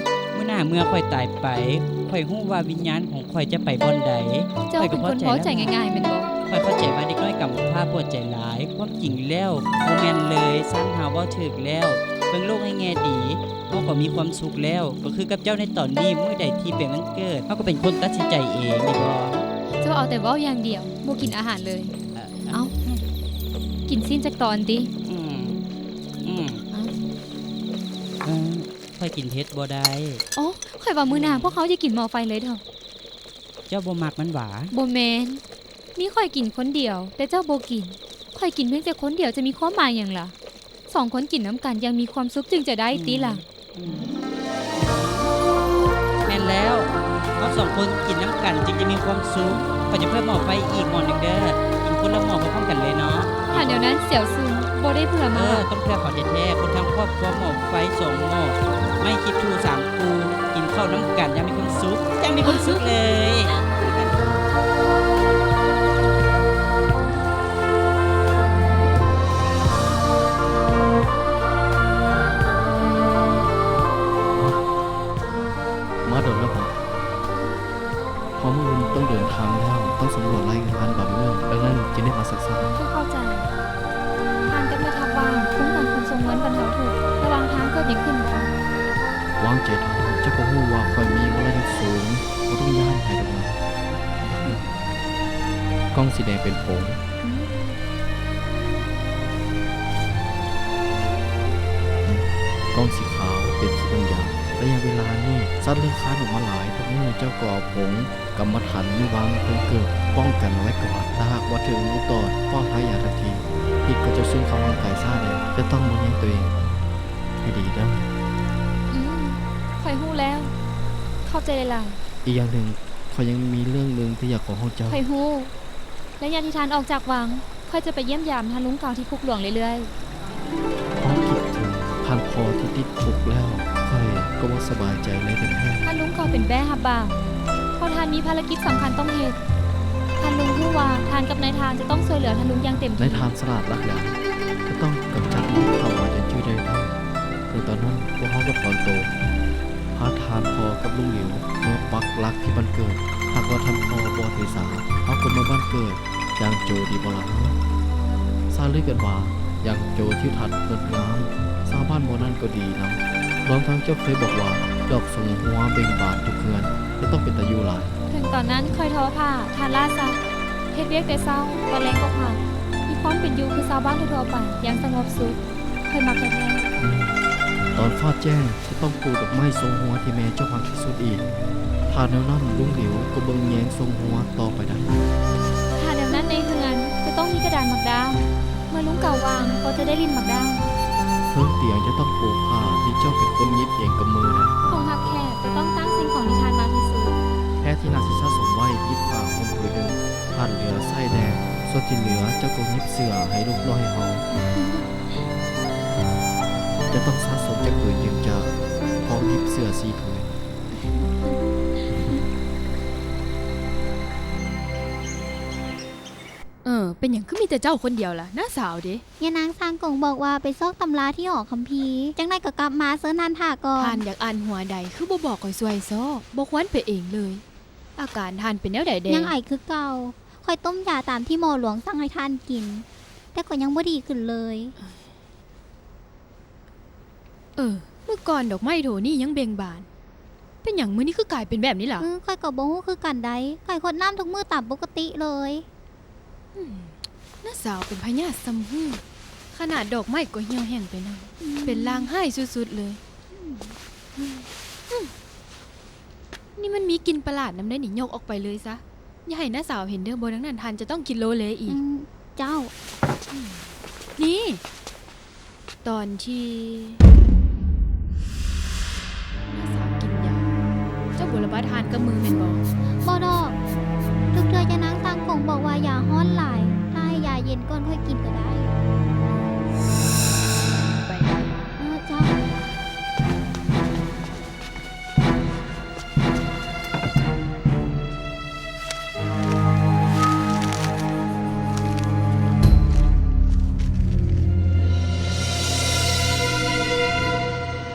ມື້ໜ້າເມື່ອຂ້ອຍຕາຍໄປ, ຂ້ອຍຮູ້ວ່າວິນຍານຂອງຂ້ອຍຈະໄປບ່ອນໃດ. ເຈົ້າເປັນຄົນພໍໃຈງ່າຍໆແມ່ນບໍ່? ຂ້ອຍເຂົ້າໃຈວ່າເດັກນ້ອຍກຳພ້າປວດໃຈຫຼາຍ. ຄວາມຈິງແລ້ວບໍ່ແມ່ນເລີຍ, ຊັ້ນເຮົາເວົ້າຖືກແລ້ວ. ເບິ່ງໂລກໃນແງ່ດີ, ເຮົາກໍມີຄວາມສຸກແລ້ວ, ກໍຄືກັບເຈົ້າໃນຕອນນີ້. ມື້ໃດທີ່ເປັນວັນເກີດ, ເຮົາກໍເປັນຄົນຕັດສິນໃຈເອງ, ແມ່ນບໍ່? ເຈົ້າເອົາແຕ່ເວົ້າຢ່າງດຽວ, ບໍ່ກິນອາຫານເລີຍ. ເອີ ເອົ້າ, ກິນຊີ້ນຈັກຕອນຕິ? ອືມ ອືມ ເອົ້າ. ເອີ ຂ້ອຍກິນເຜັດບໍ່ໄດ້. ໂອ້, ຂ້ອຍວ່າມື້ໜ້າພວກເຮົາຢ່າກິນໝໍ້ໄຟເລີຍເຖາະ. ເຈົ້າບໍ່ມັກມັນຫວາ? ບໍ່ແມ່ນ, ມີຂ້ອຍກິນຄົນດຽວ ແຕ່ເຈົ້າບໍ່ກິນ. ຂ້ອຍກິນພຽງແຕ່ຄົນດຽວຈະມີຄວາມໝາຍຫຍັງລະ? ສອງຄົນກິນນຳກັນຢ່າງມີຄວາມສຸກຈຶ່ງຈະໄດ້ຕິລະ? ອືມ ອືມ ແມ່ນແລ້ວ, ເຮົາສອງຄົນກິນນຳກັນຈຶ່ງຈະມີຄວາມສຸກ. ຂ້ອຍຈະເພີ່ມໝໍ້ໄຟອີກໝໍ້ໜຶ່ງເດີ້. ກິນຄົນລະໝໍ້ພ້ອມໆກັນເລີຍເນາະ. ຖ້າແນວນັ້ນ ສຽວຊຸນບໍ່ໄດ້ເພື່ອມາ. ເອີ ຕ້ອງເພື່ອເຂົາແທ້ໆ. ຄົນທັງຄອບຄົວໝໍ້ໄຟສອງໝໍ້, ໄມ້ຄິດທູສາມຄູ່, ກິນເຂົ້ານຳກັນຢ່າງມີຄວາມສຸກ, ຢ່າງມີຄວາມສຸກເລີຍ. ມາດົນແລ້ວບໍ? ເພາະມື້ອື່ນຕ້ອງເດີນທາງແລ້ວ, ຕ້ອງສຳຫຼວດລາຍງານບາງເລື່ອງ, ດັ່ງນັ້ນຈຶ່ງໄດ້ມາຊ້າໆ. ຂ້ອຍເຂົ້າໃຈ. ທ່ານກັບແມ່ທັບບ້ານ, ໂຄງການຂົນສົ່ງເງິນບັນເທົາທຸກ, ລະຫວ່າງທາງເກີດຫຍັງຂຶ້ນບໍ່? ວາງໃຈເຖາະ, ເຈົ້າກໍຮູ້ວ່າຂ້ອຍມີວະລະຍຸດສູງ, ບໍ່ຕ້ອງຢ້ານໃຜດອກນະ. ກ່ອງສີແດງເປັນຜົງ. ກ່ອງສີຂາວເປັນຂີ້ເບິ່ງຢາ. ໄລຍະເວລານີ້ ສັດເລືອນຄານອອກມາຫຼາຍ. ທຸກມື້ເຈົ້າກໍເອົາຜົງກຳມະຖານໃນວັງເພິ່ນເກີດປ້ອງກັນເອົາໄວ້ກ່ອນ. ຖ້າຫາກວ່າຖືກງູຕອດ ຟ້າວທາຢາທັນທີ. ພິດກໍຈະຊຶມເຂົ້າຮ່າງກາຍຊ້າແລ້ວ. ເຈົ້າຕ້ອງເບິ່ງແຍງຕົວເອງໃຫ້ດີເດີ້. ອືມ, ຂ້ອຍຮູ້ແລ້ວ. ຂອບໃຈຫຼາຍໆ. ອີກຢ່າງໜຶ່ງ, ຂ້ອຍຍັງມີເລື່ອງໜຶ່ງທີ່ຢາກຂໍຮ້ອງເຈົ້າ. ຂ້ອຍຮູ້. ໄລຍະທີ່ທ່ານອອກຈາກວັງ, ຂ້ອຍຈະໄປຢ້ຽມຢາມທ່ານລຸງເກົ່າທີ່ຄຸກຫຼວງເລື້ອຍໆ. ຄວາມຄິດເຖິງທ່ານພໍ່ທີ່ຕິດຄຸກແລ້ວ, ຂ້ອຍກໍບໍ່ສະບາຍໃຈເລີຍແທ້ໆ. ທ່ານລຸງເກົ່າເປັນແບ້ຮັບບາບ. ເພາະທ່ານມີພາລະກິດສຳຄັນຕ້ອງເຮັດ. ທ່ານລຸງຮູ້ວ່າທ່ານກັບນາຍທ່ານຈະຕ້ອງຊ່ວຍເຫຼືອທ່ານລຸງຢ່າງເຕັມທີ່. ນາຍທ່ານສະຫຼາດຫຼັກແຫຼມ, ຈະຕ້ອງກຳຈັດມັນເຂົ້າມາໃນຈື່ໄດ້ເລີຍ. ໃນຕອນນັ້ນ, ພວກເຮົາກໍຖອນໂຕ, ພາທ່ານພໍ່ກັບລຸງຫຼິວເມືອປັກຫຼັກທີ່ບ້ານເກີດ. ຫາກວ່າທ່ານພໍ່ບໍ່ຖືສາ, ເຮົາກໍເມືອບ້ານເກີດ ຢ່າງໂຈດີບໍ່ລະ? ຊາລືກັນວ່າ ຢ່າງໂຈທິວທັດງົດງາມ, ຊາວບ້ານໝູ່ນັ້ນກໍດີນຳ. ລວມທັງເຈົ້າເຄີຍບອກວ່າ ດອກສົງຫົວເບັ່ງບານທຸກເຮືອນ ຈະຕ້ອງເປັນຕາຢູ່ຫຼາຍ. ເຖິງຕອນນັ້ນຂ້ອຍທໍ້ພ້າ, ທ່ານລ້າຊັກ, ເຮັດວຽກແຕ່ເຊົ້າ ແຕ່ແລງກໍພັກ, ມີຄວາມເປັນຢູ່ຄືຊາວບ້ານທົ່ວໆໄປ ຢ່າງສະຫງົບສຸກ. ຂ້ອຍມັກແທ້ໆ. ຕອນຟ້າແຈ້ງ ຈະຕ້ອງປູກດອກໄມ້ຊົງຫົວທີ່ແມ່ເຈົ້າມັກທີ່ສຸດອີກ. ຖ້າແນວນັ້ນ ລຸງຫຼິວກໍເບິ່ງແຍງຊົງຫົວຕໍ່ໄປໄດ້. ຖ້າແນວນັ້ນ ໃນເຮືອນຈະຕ້ອງມີກະດານໝາກດ້າມ. ເມື່ອລຸງເກົ່າວ່າງ ກໍຈະໄດ້ຫຼິ້ນໝາກດ້າມ. ເທິງຕຽງຈະຕ້ອງປູຜ້າທີ່ເຈົ້າເປັນຄົນຫຍິບເອງກັບມືໄດ້. ຫ້ອງຮັບແຂກຈະຕ້ອງຕັ້ງສິ່ງຂອງທີ່ທ່ານມັກທີ່ສຸດ. ແພທີ່ໜ້າຊິສະສົມໄວ້ ຫຍິບຜ້າຫົ່ມຜືນໜຶ່ງ. ຖ້າເຫຼືອໃຊ້ແດ່, ສ່ວນທີ່ເຫຼືອເຈົ້າກໍຫຍິບເສື້ອໃຫ້ລູກນ້ອຍເຮົາ. ຈະຕ້ອງສະສົມຈັກຜືນຈຶ່ງຈະພໍຫຍິບເສື້ອສີ່ຜືນ. ເອີ ເປັນຫຍັງຄືມີແຕ່ເຈົ້າຄົນດຽວລະ? ນ້າສາວເດ? ຍານາງຊ້າງກົງບອກວ່າໄປຊອກຕຳລາທີ່ຫໍຄຳພີ, ຈັ່ງໃດກໍກັບມາ, ເຊີນທ່ານຖ້າກ່ອນ. ທ່ານຢາກອ່ານຫົວໃດ ຄືບໍ່ບອກຂ້ອຍຊ່ວຍຊອກ? ບໍ່ຄວນໄປເອງເລີຍ. ອາການທ່ານເປັນແນວໃດແດ່? ຍັງໄອຄືເກົ່າ. ຂ້ອຍຕົ້ມຢາຕາມທີ່ໝໍຫຼວງສັ່ງໃຫ້ທ່ານກິນ, ແຕ່ກໍຍັງບໍ່ດີຂຶ້ນເລີຍ. ເອີ ມື້ກ່ອນດອກໄມ້ໂຖນີ້ຍັງເບັ່ງບານ, ເປັນຫຍັງມື້ນີ້ຄືກາຍເປັນແບບນີ້ລະ? ເອີ ຂ້ອຍກໍບໍ່ຮູ້ຄືກັນໄດ໋. ຂ້ອຍຫົດນ້ຳທຸກມື້ຕາມປົກກະຕິເລີຍ. ອືມ ນ້າສາວເປັນພະຍາດຊຳຫື້, ຂະໜາດດອກໄມ້ກໍຫ່ຽວແຫ້ງໄປນຳ. ອືມ ເປັນລາງຮ້າຍສຸດໆເລີຍ. ອືມ ອືມ ນີ້ມັນມີກິ່ນປະຫຼາດນຳໃດ໋ນີ້, ຍົກອອກໄປເລີຍຊະ. ຢ່າໃຫ້ນ້າສາວເຫັນເດີ, ບໍ່ດັ່ງນັ້ນທ່ານຈະຕ້ອງກິນໂລເລອີກ. ອືມ ເຈົ້າ. ອືມ ນີ້ ຕອນທີ່ນ້າສາວກິນຢາ, ເຈົ້າບໍ່ລະບາດຮ້ານກັບມືແມ່ນບໍ່? ບໍ່ດອກ. ທຸກເທື່ອຍານາງຊ້າງກົງບອກວ່າຢາຮ້ອນຫຼາຍ, ຖ້າໃຫ້ຢາເຢັນກ່ອນຄ່ອຍກິນກໍໄດ້. ໄປ. ເອີ ເຈົ້າ.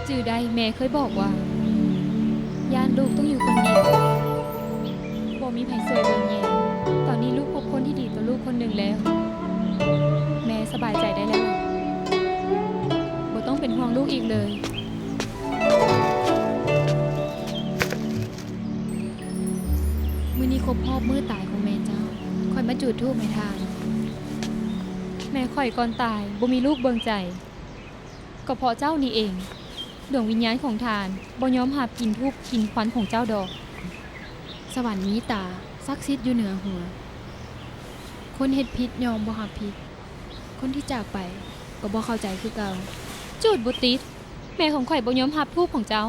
ຈື່ໄດ້ ແມ່ເຄີຍບອກວ່າ ຢ້ານລູກຕ້ອງຢູ່ຄົນດຽວ, ບໍ່ມີໃຜຊ່ວຍເບິ່ງແຍງ. ຕອນນີ້ລູກພົບຄົນທີ່ດີຕໍ່ລູກຄົນໜຶ່ງແລ້ວ. ແມ່ສະບາຍໃຈໄດ້ແລ້ວ. ບໍ່ຕ້ອງເປັນຫ່ວງລູກອີກເລີຍ. ມື້ນີ້ຄົບຮອບມື້ຕາຍຂອງແມ່ເຈົ້າ, ຂ້ອຍມາຈູດທູບໃຫ້ທ່ານ. ແມ່ຂ້ອຍກ່ອນຕາຍບໍ່ມີລູກເບິ່ງໃຈ, ກໍເພາະເຈົ້ານີ້ເອງ. ດວງວິນຍານຂອງທ່ານບໍ່ຍອມຮັບກິ່ນທູບກິ່ນຄວັນຂອງເຈົ້າດອກ. ສະຫວັນມີຕາ, ສັກສິດຢູ່ເໜືອຫົວ. ຄົນເຮັດຜິດຍອມບໍ່ຮັບຜິດ. ຄົນທີ່ຈາກໄປກໍບໍ່ເຂົ້າໃຈຄືເກົ່າ. ຈູດບໍ່ຕິດ, ແມ່ຂອງຂ້ອຍບໍ່ຍອມຮັບທູບຂອງເຈົ້າ.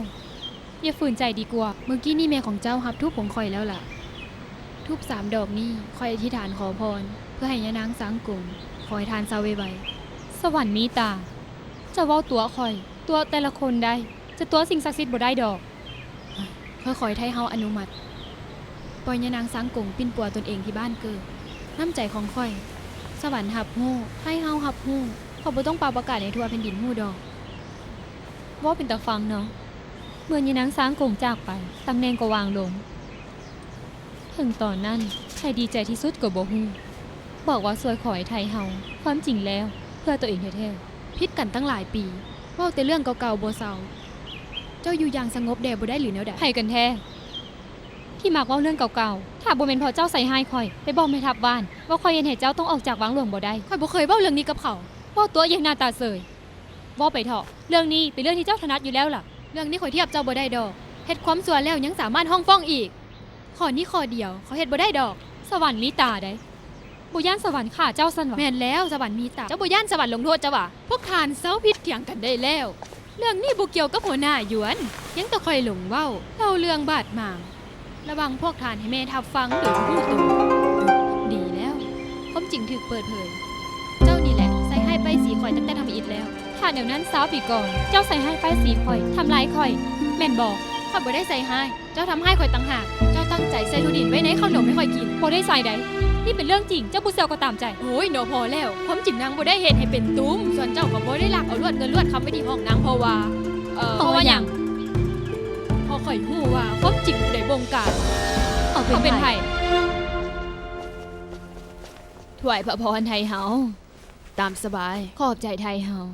ຢ່າຝືນໃຈດີກວ່າ. ມື້ກີ້ນີ້ແມ່ຂອງເຈົ້າຮັບທູບຂອງຂ້ອຍແລ້ວລະ. ທູບສາມດອກນີ້ ຂ້ອຍອະທິຖານຂໍພອນ ເພື່ອໃຫ້ຍານາງຊ້າງກົງ, ຂໍໃຫ້ທ່ານເຊົາໄວໆ. ສະຫວັນມີຕາ, ເຈົ້າເວົ້າຕົວະຂ້ອຍ, ຕົວະແຕ່ລະຄົນໄດ້, ຈະຕົວະສິ່ງສັກສິດບໍ່ໄດ້ດອກ. ຂ້ອຍຂໍໃຫ້ໄທເຮົາອະນຸມັດ ປ່ອຍຍານາງຊ້າງກົງປິ່ນປົວຕົນເອງທີ່ບ້ານເກີດ. ນ້ຳໃຈຂອງຂ້ອຍ, ສະຫວັນຮັບຮູ້, ໄທເຮົາຮັບຮູ້, ເຂົາບໍ່ຕ້ອງປ່າວປະກາດໃຫ້ທົ່ວແຜ່ນດິນຮູ້ດອກ. ເວົ້າເປັນຕາຟັງເນາະ. ເມື່ອຍານາງຊ້າງກົງຈາກໄປ, ຕຳແໜ່ງກໍວາງລົງ. ເຖິງຕອນນັ້ນ ໃຜດີໃຈທີ່ສຸດກໍບໍ່ຮູ້. ບອກວ່າຊ່ວຍຂໍໃຫ້ໄທເຮົາ, ຄວາມຈິງແລ້ວ ເພື່ອຕົວເອງແທ້ໆ. ຜິດກັນຕັ້ງຫຼາຍປີ, ເວົ້າແຕ່ເລື່ອງເກົ່າໆບໍ່ເຊົາ. ເຈົ້າຢູ່ຢ່າງສະຫງົບແດ່ບໍ່ໄດ້ຫຼືແນວໃດ? ໃຜກັນແທ້ ທີ່ມັກເວົ້າເລື່ອງເກົ່າໆ? ຖ້າບໍ່ແມ່ນເພາະເຈົ້າໃສ່ຮ້າຍຂ້ອຍ, ໄປບອກແມ່ທັບບ້ານວ່າຂ້ອຍເຮັດໃຫ້ເຈົ້າຕ້ອງອອກຈາກວັງຫຼວງບໍ່ໄດ້. ຂ້ອຍບໍ່ເຄີຍເວົ້າເລື່ອງນີ້ກັບເຂົາ. ເວົ້າຕົວະຢູ່ໃຫ້ໜ້າຕາເຊີຍ. ເວົ້າໄປເຖາະ, ເລື່ອງນີ້ເປັນເລື່ອງທີ່ເຈົ້າຖະໜັດຢູ່ແລ້ວລະ. ເລື່ອງນີ້ຂ້ອຍທຽບເຈົ້າບໍ່ໄດ້ດອກ. ເຮັດຄວາມຊົ່ວແລ້ວຍັງສາມາດຮ້ອງຟ້ອງອີກ. ຂໍ້ນີ້ຂໍ້ດຽວ ເຂົາເຮັດບໍ່ໄດ້ດອກ. ສະຫວັນມີຕາໃດ໋. ບໍ່ຢ້ານສະຫວັນຂ້າເຈົ້າຊັ້ນຫວາ? ແມ່ນແລ້ວ, ສະຫວັນມີຕາ. ເຈົ້າບໍ່ຢ້ານສະຫວັນລົງໂທດເຈົ້າຫວາ? ພວກທ່ານເຊົາຜິດຖຽງກັນໄດ້ແລ້ວ. ເລື່ອງນີ້ບໍ່ກ່ຽວກັບຫົວໜ້າຢວນ. ຍັງແຕ່ຂ້ອຍຫຼົງເວົ້າ, ເລົ່າເລື່ອງບາດໝາງ ລະຫວ່າງພວກທ່ານໃຫ້ແມ່ທັບຟັງໂດຍບໍ່ຮູ້ໂຕ. ດີແລ້ວ, ຄວາມຈິງຖືກເປີດເຜີຍ. ເຈົ້ານີ້ແຫຼະໃສ່ຮ້າຍປ້າຍສີຂ້ອຍຕັ້ງແຕ່ທຳອິດແລ້ວ. ຖ້າແນວນັ້ນ ຊາວປີກ່ອນ ເຈົ້າໃສ່ຮ້າຍປ້າຍສີຂ້ອຍ, ທຳລາຍຂ້ອຍ, ແມ່ນບໍ່? ຂ້ອຍບໍ່ໄດ້ໃສ່ຮ້າຍ. ເຈົ້າທຳຮ້າຍຂ້ອຍຕ່າງຫາກ. ເຈົ້າ ຕັ້ງໃຈໃສ່ຖົ່ວດິນໄວ້ໃນເຂົ້າໜົມໃຫ້ຂ້ອຍກິນ. ບໍ່ໄດ້ໃສ່ໃດ໋. ນີ້ເປັນເລື່ອງຈິງ, ເຈົ້າບໍ່ເຊື່ອກໍຕາມໃຈ. ໂອ້ຍ ນະພໍແລ້ວ. ຄວາມຈິງນາງບໍ່ໄດ້ເຮັດໃຫ້ເປັນຕຸ່ມ, ສ່ວນເຈົ້າກໍບໍ່ໄດ້ລັກເອົາລວດເງິນລວດຄຳໄວ້ທີ່ຫ້ອງນາງ ເພາະວ່າ ເອີ ເພາະວ່າຫຍັງ? ເພາະຂ້ອຍຮູ້ວ່າຄວາມຈິງຜູ້ໃດບົງການ. ເຂົາເປັນໃຜ? ຖວາຍພະພອນໄທເຮົາ. ຕາມສະບາຍ. ຂອບໃຈໄທເຮົາ.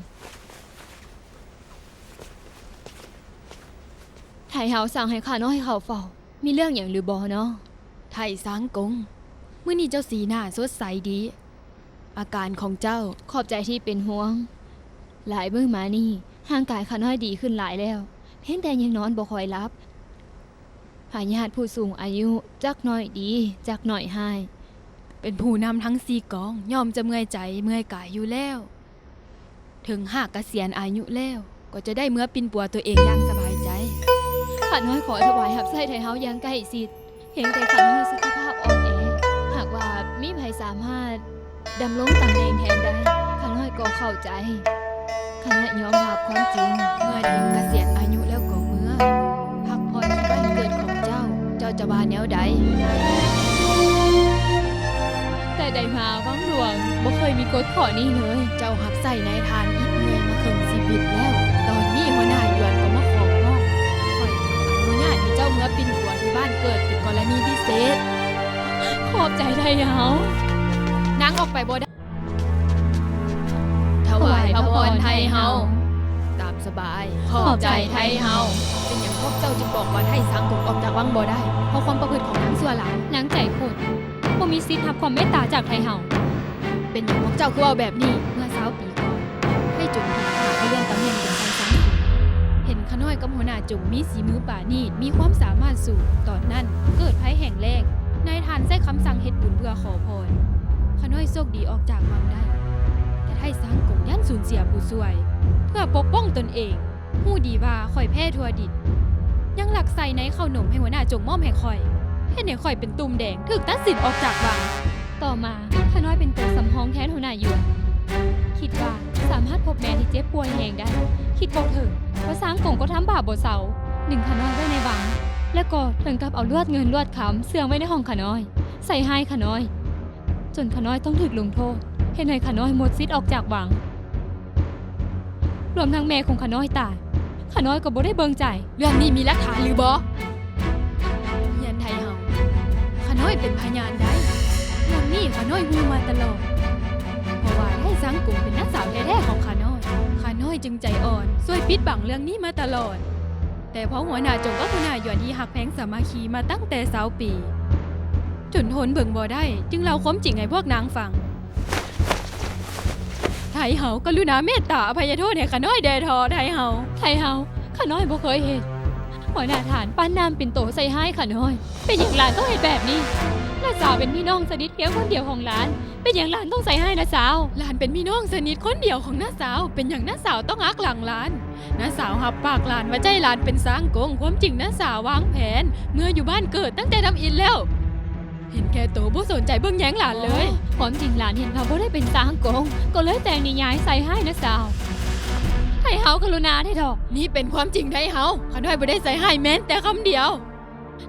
ໄທເຮົາສັ່ງໃຫ້ຂ້ານ້ອຍເຂົ້າເຝົ້າ. ມີເລື່ອງຫຍັງຫຼືບໍ່ນໍ? ໄທຊາງກົງ, ມື້ນີ້ເຈົ້າສີໜ້າສົດໃສດີ. ອາການຂອງເຈົ້າ. ຂອບໃຈທີ່ເປັນຫ່ວງ. ຫຼາຍມື້ມານີ້ ຮ່າງກາຍຂ້ານ້ອຍດີຂຶ້ນຫຼາຍແລ້ວ, ພຽງແຕ່ຍັງນອນບໍ່ຄ່ອຍຫຼັບ. ພະຍາດຜູ້ສູງອາຍຸ ຈັກໜ້ອຍດີ ຈັກໜ້ອຍຮ້າຍ. ເປັນຜູ້ນຳທັງສີ່ກອງ ຍ່ອມຈະເມື່ອຍໃຈເມື່ອຍກາຍຢູ່ແລ້ວ. ເຖິງຫາກກະສຽນອາຍຸແລ້ວ ກໍຈະໄດ້ເມືອປິ່ນປົວຕົວເອງຢ່າງສະບາຍໃຈ. ຂ້ານ້ອຍຂໍຖວາຍຮັບໃຊ້ໄທເຮົາຢ່າງໃກ້ຊິດ. ພຽງແຕ່ຂ້ານ້ອຍສຸຂະພາບອ່ອນແອ, ຫາກວ່າມີໃຜສາມາດດຳລົງຕຳແໜ່ງແທນໄດ້, ຂ້ານ້ອຍກໍເຂົ້າໃຈ. ຂ້ານ້ອຍຍອມຮັບຄວາມຈິງ. ເມື່ອເຖິງກະສຽນອາຍຸແລ້ວກໍເມືອ ພັກຜ່ອນທີ່ບ້ານເກີດຂອງເຈົ້າ, ເຈົ້າຈະວ່າແນວໃດ? ແຕ່ໃດມາວັງຫຼວງບໍ່ເຄີຍມີກົດຂໍ້ນີ້ເລີຍ. ເຈົ້າຮັບໃຊ້ນາຍທ່ານອິດເມື່ອຍມາເຄິ່ງຊີວິດແລ້ວ. ຕອນນີ້ຫົວໜ້າຢວນກໍມາຂໍຮ້ອງ, ຂ້ອຍອະນຸຍາດໃຫ້ເຈົ້າເມືອປິ່ນປົວທີ່ບ້ານເກີດເປັນກໍລະນີພິເສດ. ຂອບໃຈໄທເຮົາ. ນາງອອກໄປບໍ່ໄດ້. ຖວາຍພະພອນໄທເຮົາ. ຕາມສະບາຍ. ຂອບໃຈໄທເຮົາ. ເປັນຫຍັງພວກເຈົ້າຈຶ່ງບອກວ່າໄທຊາງກົງອອກຈາກວັງບໍ່ໄດ້? ເພາະຄວາມປະພຶດຂອງນາງຊົ່ວຫຼາຍ. ນາງໃຈຄົນ, ບໍ່ມີສິດຮັບຄວາມເມດຕາຈາກໄທເຮົາ. ເປັນຫຍັງພວກເຈົ້າຄືເວົ້າແບບນີ້? ເມື່ອຊາວປີກ່ອນ, ໄທຈົງຖືກຂ້າເພື່ອເລື່ອນຕຳແໜ່ງເປັນໄທຊາງກົງ. ເຫັນຂ້ານ້ອຍກັບຫົວໜ້າຈົງມີສີມືປານີດ, ມີຄວາມສາມາດສູງ. ຕອນນັ້ນເກີດໄພແຫ້ງແລ້ງ, ນາຍທ່ານໃຊ້ຄຳສັ່ງເຮັດບຸນເພື່ອຂໍພອນ. ຂ້ານ້ອຍໂຊກດີອອກຈາກວັງໄດ້, ແຕ່ໄທຊາງກົງຢ້ານສູນເສຍຜູ້ຊ່ວຍ. ເພື່ອປົກປ້ອງຕົນເອງ, ຮູ້ດີວ່າຂ້ອຍແພ້ຖົ່ວດິນ, ຍັງລັກໃສ່ໃນເຂົ້າໜົມໃຫ້ຫົວໜ້າຈົງມອບໃຫ້ຂ້ອຍ, ເຮັດໃຫ້ຂ້ອຍເປັນຕຸ່ມແດງ, ຖືກຕັດສິນອອກຈາກວັງ. ຕໍ່ມາ, ຂ້ານ້ອຍເປັນຕົວສຳຮອງແທນຫົວໜ້າຢວນ. ຄິດວ່າສາມາດພົບແມ່ທີ່ເຈັບປ່ວຍແຮງໄດ້. ຄິດບໍ່ເຖິງວ່າຊາງກົງກໍທຳບາບບໍ່ເຊົາ, ດຶງຂ້ານ້ອຍໄວ້ໃນວັງ, ແລະກໍເຖິງກັບເອົາລວດເງິນລວດຄຳເຊື່ອງໄວ້ໃນຫ້ອງຂ້ານ້ອຍ, ໃສ່ຮ້າຍຂ້ານ້ອຍ, ຈົນຂ້ານ້ອຍຕ້ອງຖືກລົງໂທດ, ເຮັດໃຫ້ຂ້ານ້ອຍໝົດສິດອອກຈາກວັງ. ລວມທັງແມ່ຂອງຂ້ານ້ອຍຕາຍ, ຂ້ານ້ອຍກໍບໍ່ໄດ້ເບິ່ງໃຈ. ເລື່ອງນີ້ມີຫຼັກຖານຫຼືບໍ່? ຮຽນໄທເຮົາ, ຂ້ານ້ອຍເປັນພະຍານໄດ້. ເລື່ອງນີ້ຂ້ານ້ອຍຮູ້ມາຕະຫຼອດ, ເພາະວ່າໄທຊາງກົງເປັນນ້າສາວແທ້ໆຂອງຂ້ານ້ອຍ. ຂ້ານ້ອຍຈຶ່ງໃຈອ່ອນ, ຊ່ວຍປິດບັງເລື່ອງນີ້ມາຕະຫຼອດ. ແຕ່ພໍຫົວໜ້າຈົງກັບຫົວໜ້າຢວນທີ່ຮັກແພງສາມັກຄີມາຕັ້ງແຕ່ຊາວປີ, ຈົນທົນເບິ່ງບໍ່ໄດ້, ຈຶ່ງເລົ່າຄວາມຈິງໃຫ້ພວກນາງຟັງ. ໄທເຮົາ, ກະລຸນາເມດຕາອະໄພຍະໂທດໃຫ້ຂ້ານ້ອຍແດ່ເຖາະ ໄທເຮົາ. ໄທເຮົາ, ຂ້ານ້ອຍບໍ່ເຄີຍເຫັນຫົວໜ້າທ່ານປານນ້ຳເປັນໂຕໃສ່ຮ້າຍຂ້ານ້ອຍ. ເປັນຫຍັງຫຼານຕ້ອງເຮັດແບບນີ້? ນ້າສາວເປັນພີ່ນ້ອງສະໜິດພຽງຄົນດຽວຂອງຫຼານ, ເປັນຫຍັງຫຼານຕ້ອງໃສ່ຮ້າຍນ້າສາວ? ຫຼານເປັນພີ່ນ້ອງສະໜິດຄົນດຽວຂອງນ້າສາວ, ເປັນຫຍັງນ້າສາວຕ້ອງຫັກຫຼັງຫຼານ? ນ້າສາວຮັບປາກຫຼານວ່າຈະໃຫ້ຫຼານເປັນຊາງກົງ, ຄວາມຈິງນ້າສາວວາງແຜນເມືອຢູ່ບ້ານເກີດຕັ້ງແຕ່ທຳອິດແລ້ວ. ເຫັນແກ່ໂຕ, ບໍ່ສົນໃຈເບິ່ງແຍງຫຼານເລີຍ. ຄວາມຈິງຫຼານເຫັນວ່າບໍ່ໄດ້ເປັນຊາງກົງ, ກໍເລີຍແຕ່ງນິຍາຍໃສ່ຮ້າຍນ້າສາວ. ໄທເຮົາ, ກະລຸນາແດ່ເຖາະ. ນີ້ເປັນຄວາມຈິງ ໄທເຮົາ, ຂ້ານ້ອຍບໍ່ໄດ້ໃສ່ຮ້າຍແມ່ນແຕ່ຄຳດຽວ.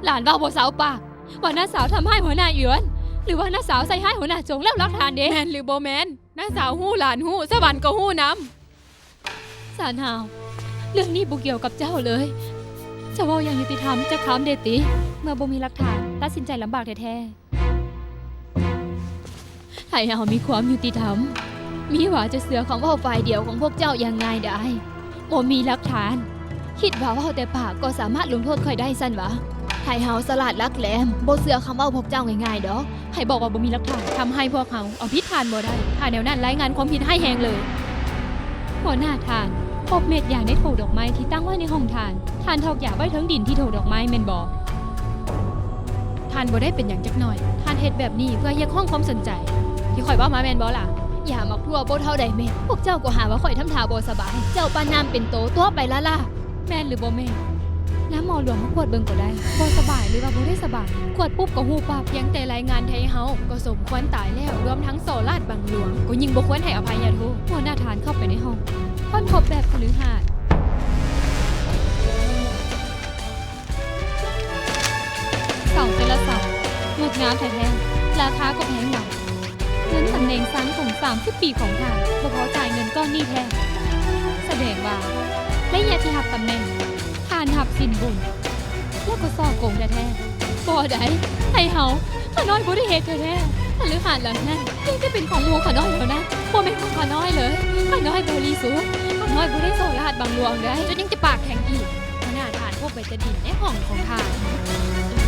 ຫຼານເວົ້າບໍ່ເຊົາປາກວ່ານ້າສາວທຳຮ້າຍຫົວໜ້າຢວນ, ຫຼືວ່ານ້າສາວໃສ່ຮ້າຍຫົວໜ້າຈົງ, ແລ້ວຫຼັກຖານເດ? ແມ່ນຫຼືບໍ່ແມ່ນ? ນ້າສາວຮູ້, ຫຼານຮູ້, ສະຫວັນກໍຮູ້ນຳ. ຊານຮາວ, ເລື່ອງນີ້ບໍ່ກ່ຽວກັບເຈົ້າເລີຍ. ເຈົ້າເວົ້າຢ່າງຍຸຕິທຳຈັກຄຳເດຕິ, ເມື່ອບໍ່ມີຫຼັກຖານ, ຕັດສິນໃຈລຳບາກແທ້ໆ. ໄທເຮົາມີຄວາມຍຸຕິທຳ, ມີຫວາຈະເຊື່ອຄຳເວົ້າຝ່າຍດຽວຂອງພວກເຈົ້າຢ່າງງ່າຍດາຍ. ບໍ່ມີຫຼັກຖານ, ຄິດວ່າເວົ້າແຕ່ປາກກໍສາມາດລົງໂທດຂ້ອຍໄດ້ຊັ້ນຫວາ? ໄທເຮົາສະຫຼາດຫຼັກແຫຼມ, ບໍ່ເຊື່ອຄຳເວົ້າພວກເຈົ້າງ່າຍໆດອກ. ໃຜບອກວ່າບໍ່ມີຫຼັກຖານ? ທຳຮ້າຍພວກເຮົາ, ເອົາຜິດທ່ານບໍ່ໄດ້. ຖ້າແນວນັ້ນ, ລາຍງານຄວາມຜິດຮ້າຍແຮງເລີຍ. ຫົວໜ້າທ່ານ, ພົບເມັດຢາໃນໂຖດອກໄມ້ທີ່ຕັ້ງໄວ້ໃນຫ້ອງທ່ານ. ທ່ານຖອກຢາໄວ້ເທິງດິນທີ່ໂຖດອກໄມ້ແມ່ນບໍ່? ທ່ານບໍ່ໄດ້ເປັນຫຍັງຈັກໜ້ອຍ. ທ່ານເຮັດແບບນີ້ເພື່ອຮຽກຮ້ອງຄວາມສົນໃຈ ທີ່ຂ້ອຍເວົ້າມາແມ່ນບໍ່ລະ? ຢາໝາກຖົ່ວບໍ່ເທົ່າໃດເມັດ, ພວກເຈົ້າກໍຫາວ່າຂ້ອຍທຳທ່າບໍ່ສະບາຍ. ເຈົ້າປານນ້ຳເປັນໂຕ, ຕົວະໄປລ້າໆ. ແມ່ນຫຼືບໍ່ແມ່ນ? ນຳໝໍຫຼວງມາກວດເບິ່ງກໍໄດ້. ບໍ່ສະບາຍຫຼືວ່າບໍ່ໄດ້ສະບາຍ, ກວດປຸບກໍຮູ້ປັບ. ພຽງແຕ່ລາຍງານໄທເຮົາກໍສົມຄວນຕາຍແລ້ວ, ລວມທັງສໍ້ລາດບັງຫຼວງກໍຍິ່ງບໍ່ຄວນໃຫ້ອະໄພຍະໂທດ. ຫົວໜ້າທ່ານເຂົ້າໄປໃນຫ້ອງ, ຄົ້ນພົບແບບຄະລືຫາດ. ເສົາໃຈ ງາມແທ້ໆ ລາຄາກໍແພງຫຼາຍ. ເງິນຕຳແໜ່ງຊາງກົງສາມສິບປີຂອງທ່ານ ບໍ່ພໍຈ່າຍເງິນກ້ອນນີ້ແທ້. ສະແດງວ່າ ໄລຍະທີ່ຮັບຕຳແໜ່ງ ທ່ານຮັບສິນບົນ ແລ້ວກໍສໍ້ໂກງແທ້ໆ. ບໍ່ໄດ້ ໄທເຮົາ ຂ້ານ້ອຍບໍ່ໄດ້ເຮັດແທ້ໆ. ຄະລືຫາດຫຼັງນັ້ນ ພຽງແຕ່ເປັນຂອງໝູ່ຂ້ານ້ອຍເທົ່ານັ້ນ ບໍ່ແມ່ນຂອງຂ້ານ້ອຍເລີຍ. ຂ້ານ້ອຍບໍລິສຸດ ຂ້ານ້ອຍບໍ່ໄດ້ສໍ້ລາດບັງຫຼວງໃດ. ເຈົ້າຍັງຈະປາກແຂງອີກ. ຫົວໜ້າທ່ານ ພົບໄວ້ແຕ່ດິນໃນຫ້ອງຂອງທ່ານ.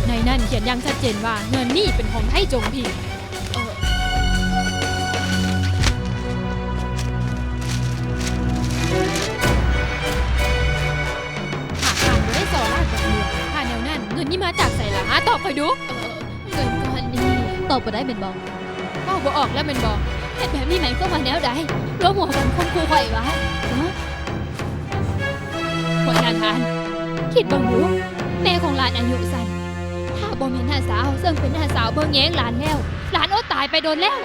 ໃນນັ້ນຂຽນຢ່າງຊັດເຈນວ່າ ເງິນນີ້ເປັນຂອງໄທຈົງຜິງ. ເອີ ຫາກທ່ານບໍ່ໄດ້ສໍ້ລາດບັງຫຼວງ ຖ້າແນວນັ້ນ ເງິນນີ້ມາຈາກໃສລະ? ຫາຕອບຂ້ອຍດູ. ເອີ ເງິນກ້ອນນີ້ ຕອບບໍ່ໄດ້ແມ່ນບໍ່? ເວົ້າບໍ່ອອກແລ້ວແມ່ນບໍ່? ເຮັດແບບນີ້ໝາຍຄວາມວ່າແນວໃດ? ລວມຫົວກັນຂົ່ມຂູ່ຂ້ອຍຫວາ? ຮະ? ຫົວໜ້າທ່ານ ຄິດເບິ່ງດູ ແມ່ຂອງຫຼານອາຍຸສັ້ນ ຖ້າບໍ່ແມ່ນນ້າສາວ ເຊິ່ງເປັນນ້າສາວເບິ່ງແຍງຫຼານແລ້ວ ຫຼານອົດຕາຍໄປດົນແລ້ວ.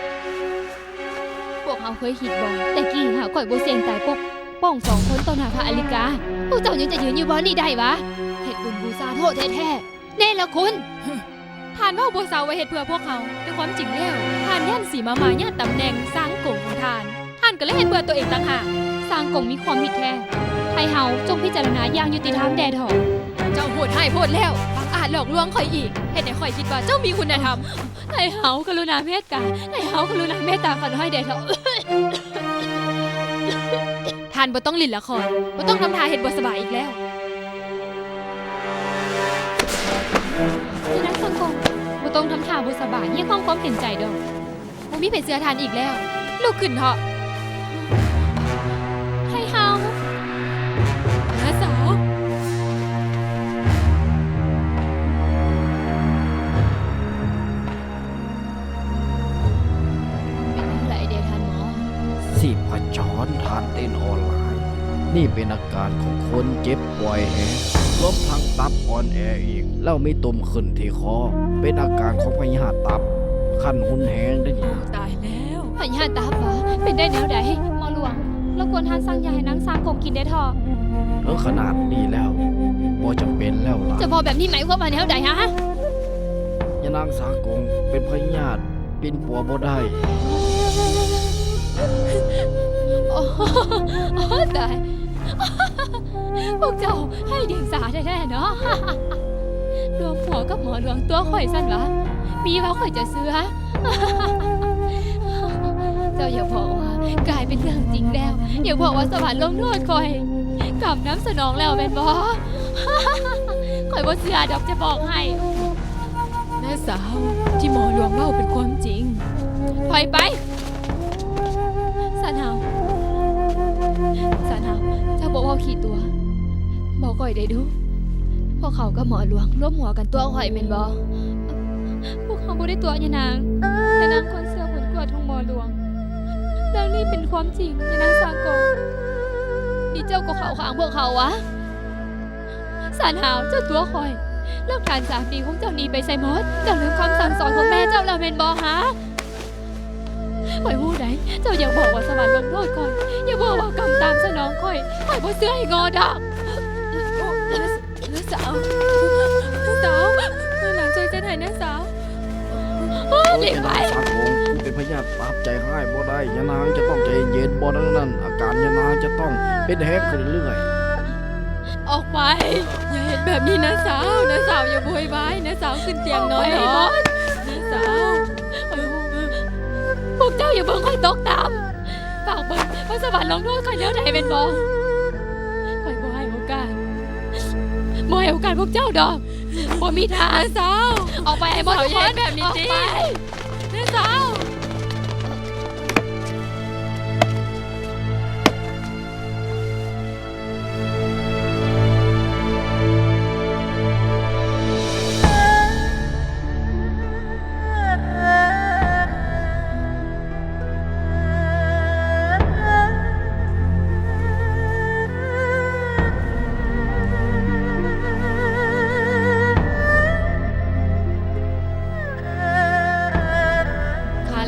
ພວກເຮົາເຄີຍຄິດບໍ່ ແຕ່ກີ້ຫາກຂ້ອຍບໍ່ສ່ຽງຕາຍປົກປ້ອງສອງຄົນຕໍ່ໜ້າພະອາລິກາ ພວກເຈົ້າຍັງຈະຢືນຢູ່ບ່ອນນີ້ໄດ້ຫວາ? ເຮັດບຸນບູຊາໂທດແທ້ໆ ເນລະຄຸນ. ທ່ານເວົ້າບໍ່ເຊົາວ່າເຮັດເພື່ອພວກເຮົາ, ແຕ່ຄວາມຈິງແລ້ວ ທ່ານຢ້ານສີມາມາຍາດຕຳແໜ່ງຊາງກົງຂອງທ່ານ. ທ່ານກໍເລີຍເຮັດເພື່ອຕົວເອງຕ່າງຫາກ. ຊາງກົງມີຄວາມຜິດແທ້. ໄທເຮົາຈົ່ງພິຈາລະນາຢ່າງຍຸຕິທຳແດ່ເຖາະ. ເຈົ້າໂຫດຮ້າຍໂພດແລ້ວ, ບັງອາດຫຼອກລວງຂ້ອຍອີກ, ເຮັດໃຫ້ຂ້ອຍຄິດວ່າເຈົ້າມີຄຸນນະທຳ. ໄທເຮົາ ກະລຸນາເມດຕາ, ໄທເຮົາ ກະລຸນາເມດຕາຂ້ານ້ອຍແດ່ເຖາະ. ທ່ານບໍ່ຕ້ອງຫຼິ້ນລະຄອນ, ບໍ່ຕ້ອງທຳທ່າເຮັດບໍ່ສະບາຍອີກແລ້ວ. ຍານາງຊາງກົງ, ບໍ່ຕ້ອງທຳທ່າບໍ່ສະບາຍ, ຮຽກຮ້ອງຄວາມເຫັນໃຈດອກ. ບໍ່ມີໃຜເຊື່ອທ່ານອີກແລ້ວ. ລຸກຂຶ້ນເຖາະ. ໄທເຮົາ. ນ້າສາວ. ເປັນຈັ່ງໃດເດທ່ານໝໍ? ຊີບພະຈອນທ່ານເຕັ້ນອ່ອນຫຼາຍ. ນີ້ເປັນອາການຂອງຄົນເຈັບປ່ວຍແຮງ, ລວມທັງຕັບອ່ອນແອອີກ, ແລ້ວມີຕຸ່ມຂຶ້ນທີ່ຄໍ, ເປັນອາການຂອງພະຍາດຕັບ, ຂັ້ນຮຸນແຮງເດ້ນີ້. ຕາຍແລ້ວ. ພະຍາດຕັບຫວາ? ເປັນໄດ້ແນວໃດ? ໝໍຫຼວງ, ລົບກວນທ່ານສັ່ງຢາໃຫ້ນາງຊາງກົງກິນແດ່ເຖາະ. ເຖິງຂະໜາດນີ້ແລ້ວ, ບໍ່ຈຳເປັນແລ້ວລະ. ເຈົ້າເວົ້າແບບນີ້ໝາຍຄວາມວ່າແນວໃດຫະ? ຍານາງຊາງກົງເປັນພະຍາດປິ່ນປົວບໍ່ໄດ້. ໂອ້ ໂອ້ ຕາຍ. ພວກເຈົ້າໄຮ້ດຽງສາແທ້ໆເນາະ. ລວມຫົວກັບໝໍຫຼວງຕົວະຂ້ອຍຊັ້ນຫວາ? ມີວ່າຂ້ອຍຈະເຊື່ອ? ເຈົ້າຢ່າບອກວ່າກາຍເປັນເລື່ອງຈິງແລ້ວ, ຢ່າບອກວ່າສະຫວັນລົງໂທດຂ້ອຍ, ກຳນຳສະໜອງແລ້ວແມ່ນບໍ່? ຂ້ອຍບໍ່ເຊື່ອດອກ, ຈະບອກໃຫ້. ນ້າສາວ, ທີ່ໝໍຫຼວງເວົ້າເປັນຄວາມຈິງ. ຖອຍໄປ! ຊານຮາວ, ຊານຮາວ, ເຈົ້າບໍ່ເວົ້າຂີ້ຕົວະ. ບອກຂ້ອຍໄດ້ດູ, ພວກເຂົາກັບໝໍຫຼວງລວມຫົວກັນຕົວະຂ້ອຍແມ່ນບໍ່? ພວກເຮົາບໍ່ໄດ້ຕົວະຍານາງ. ຍານາງຄວນເຊື່ອຜົນກວດຂອງໝໍຫຼວງ. ເລື່ອງນີ້ເປັນຄວາມຈິງ, ຍານາງຊາງກົງ. ນີ້ເຈົ້າກໍເຂົ້າຂ້າງພວກເຂົາຫວາ? ຊານຮາວ, ເຈົ້າຕົວະຂ້ອຍ. ຫຼັກຖານສາມປີຂອງເຈົ້າໜີໄປໃສໝົດ? ເຈົ້າລືມຄຳສັ່ງສອນຂອງແມ່ເຈົ້າແລ້ວແມ່ນບໍ່ຫາ? ຂ້ອຍຮູ້ໄດ໋, ເຈົ້າຢ່າບອກວ່າສະຫວັນລົງໂທດຂ້ອຍ, ຢ່າບອກວ່າກຳຕາມສະໜອງຂ້ອຍ. ຂ້ອຍບໍ່ເຊື່ອອີ່ງໍດອກ. ນ້າສາວ, ນ້າສາວ, ນ້າສາວ, ຊ່ອຍເຊັນໃຫ້ນ້າສາວ. ໂອ້ ເດັກໄວ. ຍານາງຊາງກົງ ຜູ້ເປັນພະຍາດຕັບໃຈຮ້າຍບໍ່ໄດ້. ຍານາງຈະຕ້ອງໃຈເຢັນ, ບໍ່ດັ່ງນັ້ນອາການຍານາງຈະຕ້ອງເປັນແຮງຂຶ້ນເລື້ອຍ. ອອກໄປ! ຢ່າເຮັດແບບນີ້ ນ້າສາວ. ນ້າສາວຢ່າໂວຍວາຍ. ນ້າສາວຂຶ້ນຕຽງນອນເຖາະ. ອອກໄປໃຫ້ໝົດ. ນ້າສາວ. ພວກເຈົ້າຢ່າເບິ່ງຂ້ອຍຕົກຕ່ຳ. ຝາກເບິ່ງວ່າສະຫວັນລົງໂທດຂ້ອຍແນວໃດແມ່ນບໍ່? ຂ້ອຍບໍ່ໃຫ້ໂອກາດ. ບໍ່ໃຫ້ໂອກາດພວກເຈົ້າດອກ. ບໍ່ມີທາງ. ນ້າສາວ. ອອກໄປໃຫ້ໝົດທຸກຄົນ. ແບບນີ້ຕິ. ອອກໄປ. ນ້າສາວ. ຂ້າ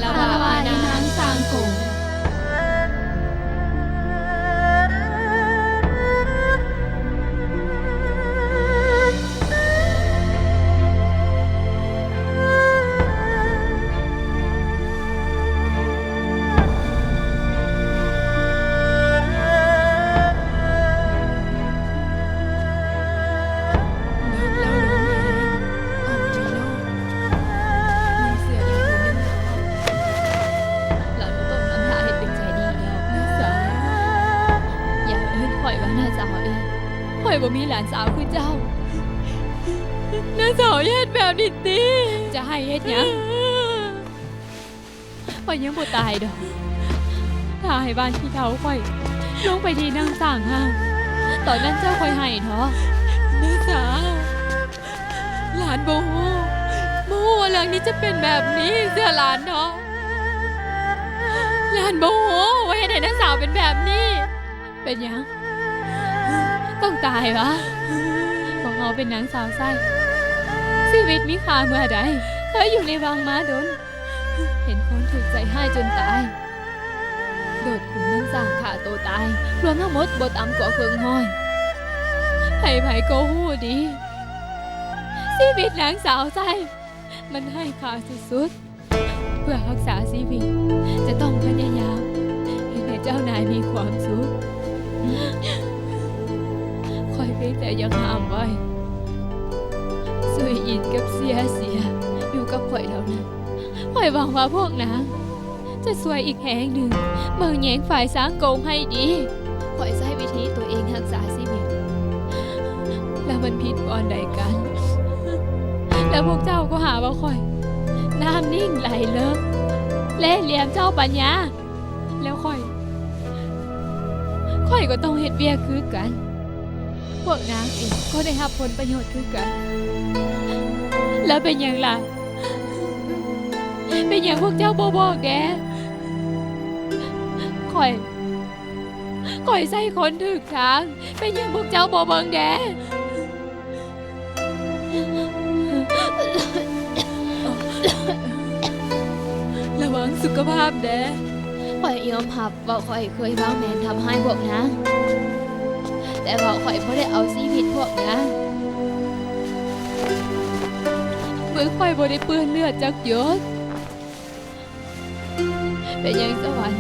ມີຫຼານສາວຄືເຈົ້າ. ນ້າສາວເຮັດແບບນີ້ຕິ? ຈະໃຫ້ເຮັດຫຍັງ? ຂ້ອຍຍັງບໍ່ຕາຍດອກ. ຖ້າໃຫ້ບ້ານຂີ້ເຖົ້າຂ້ອຍລົງໄປທີ່ນັ່ງສ້າງຫ້າງ, ຕອນນັ້ນເຈົ້າຄ່ອຍໃຫ້ເທາະ. ນ້າສາວ, ຫຼານບໍ່ຮູ້, ບໍ່ຮູ້ວ່າເລື່ອງນີ້ຈະເປັນແບບນີ້. ເຊື່ອຫຼານເທາະ. ຫຼານບໍ່ຮູ້ວ່າເຮັດໃຫ້ນ້າສາວເປັນແບບນີ້. ເປັນຫຍັງ? ຕ້ອງຕາຍຫວາ? ພວກເຮົາເປັນນາງສາວໃຊ້, ຊີວິດມີຄ່າເມື່ອໃດ? ເຄີຍຢູ່ໃນວັງມາດົນ, ເຫັນຄົນຖືກໃສ່ຮ້າຍຈົນຕາຍ, ໂດດຂຸມນ້ຳສ້າງຂ້າໂຕຕາຍ, ລວມທັງໝົດບໍ່ຕ່ຳກວ່າເຄິ່ງຮ້ອຍ. ໃຜໆກໍຮູ້ດີ, ຊີວິດນາງສາວໃຊ້ມັນໄຮ້ຄ່າສຸດໆ. ເພື່ອຮັກສາຊີວິດ, ຈະຕ້ອງພະຍາຍາມເຮັດໃຫ້ເຈົ້ານາຍມີຄວາມສຸກ. ຂ້ອຍພຽງແຕ່ຢາກຫ້າມໄວ້, ສຸຍອິນກັບເຊຍເຊຍຢູ່ກັບຂ້ອຍເທົ່ານັ້ນ. ຂ້ອຍຫວັງວ່າພວກນາງຈະຊ່ວຍອີກແຮງໜຶ່ງ, ເບິ່ງແຍງຝ່າຍຊາງກົງໃຫ້ດີ. ຂ້ອຍໃຊ້ວິທີຕົວເອງຮັກສາຊີວິດ, ແລ້ວມັນຜິດບ່ອນໃດກັນ? ແລ້ວພວກເຈົ້າກໍຫາວ່າຂ້ອຍນ້ຳນິ່ງໄຫຼເລິກ, ແລ່ຫຼ່ຽມເຈົ້າປັນຍາ. ແລ້ວຂ້ອຍ, ຂ້ອຍກໍຕ້ອງເຮັດວຽກຄືກັນ. ພວກນາງເອງກໍໄດ້ຮັບຜົນປະໂຫຍດຄືກັນ. ແລ້ວເປັນຫຍັງລະ? ເປັນຫຍັງພວກເຈົ້າບໍ່ບອກແດ່? ຂ້ອຍ, ຂ້ອຍໃຊ້ຄົນຖືກທາງ, ເປັນຫຍັງພວກເຈົ້າບໍ່ເບິ່ງແດ່? ລະວັງສຸຂະພາບແດ່. ຂ້ອຍຍອມຮັບວ່າຂ້ອຍເຄີຍວາງແຜນທຳຮ້າຍພວກນາງ, ແຕ່ວ່າຂ້ອຍບໍ່ໄດ້ເອົາຊີວິດພວກນາງ. ມືຂ້ອຍບໍ່ໄດ້ເປື້ອນເລືອດຈັກຢົດ. ເປັນຫຍັງສະຫວັນ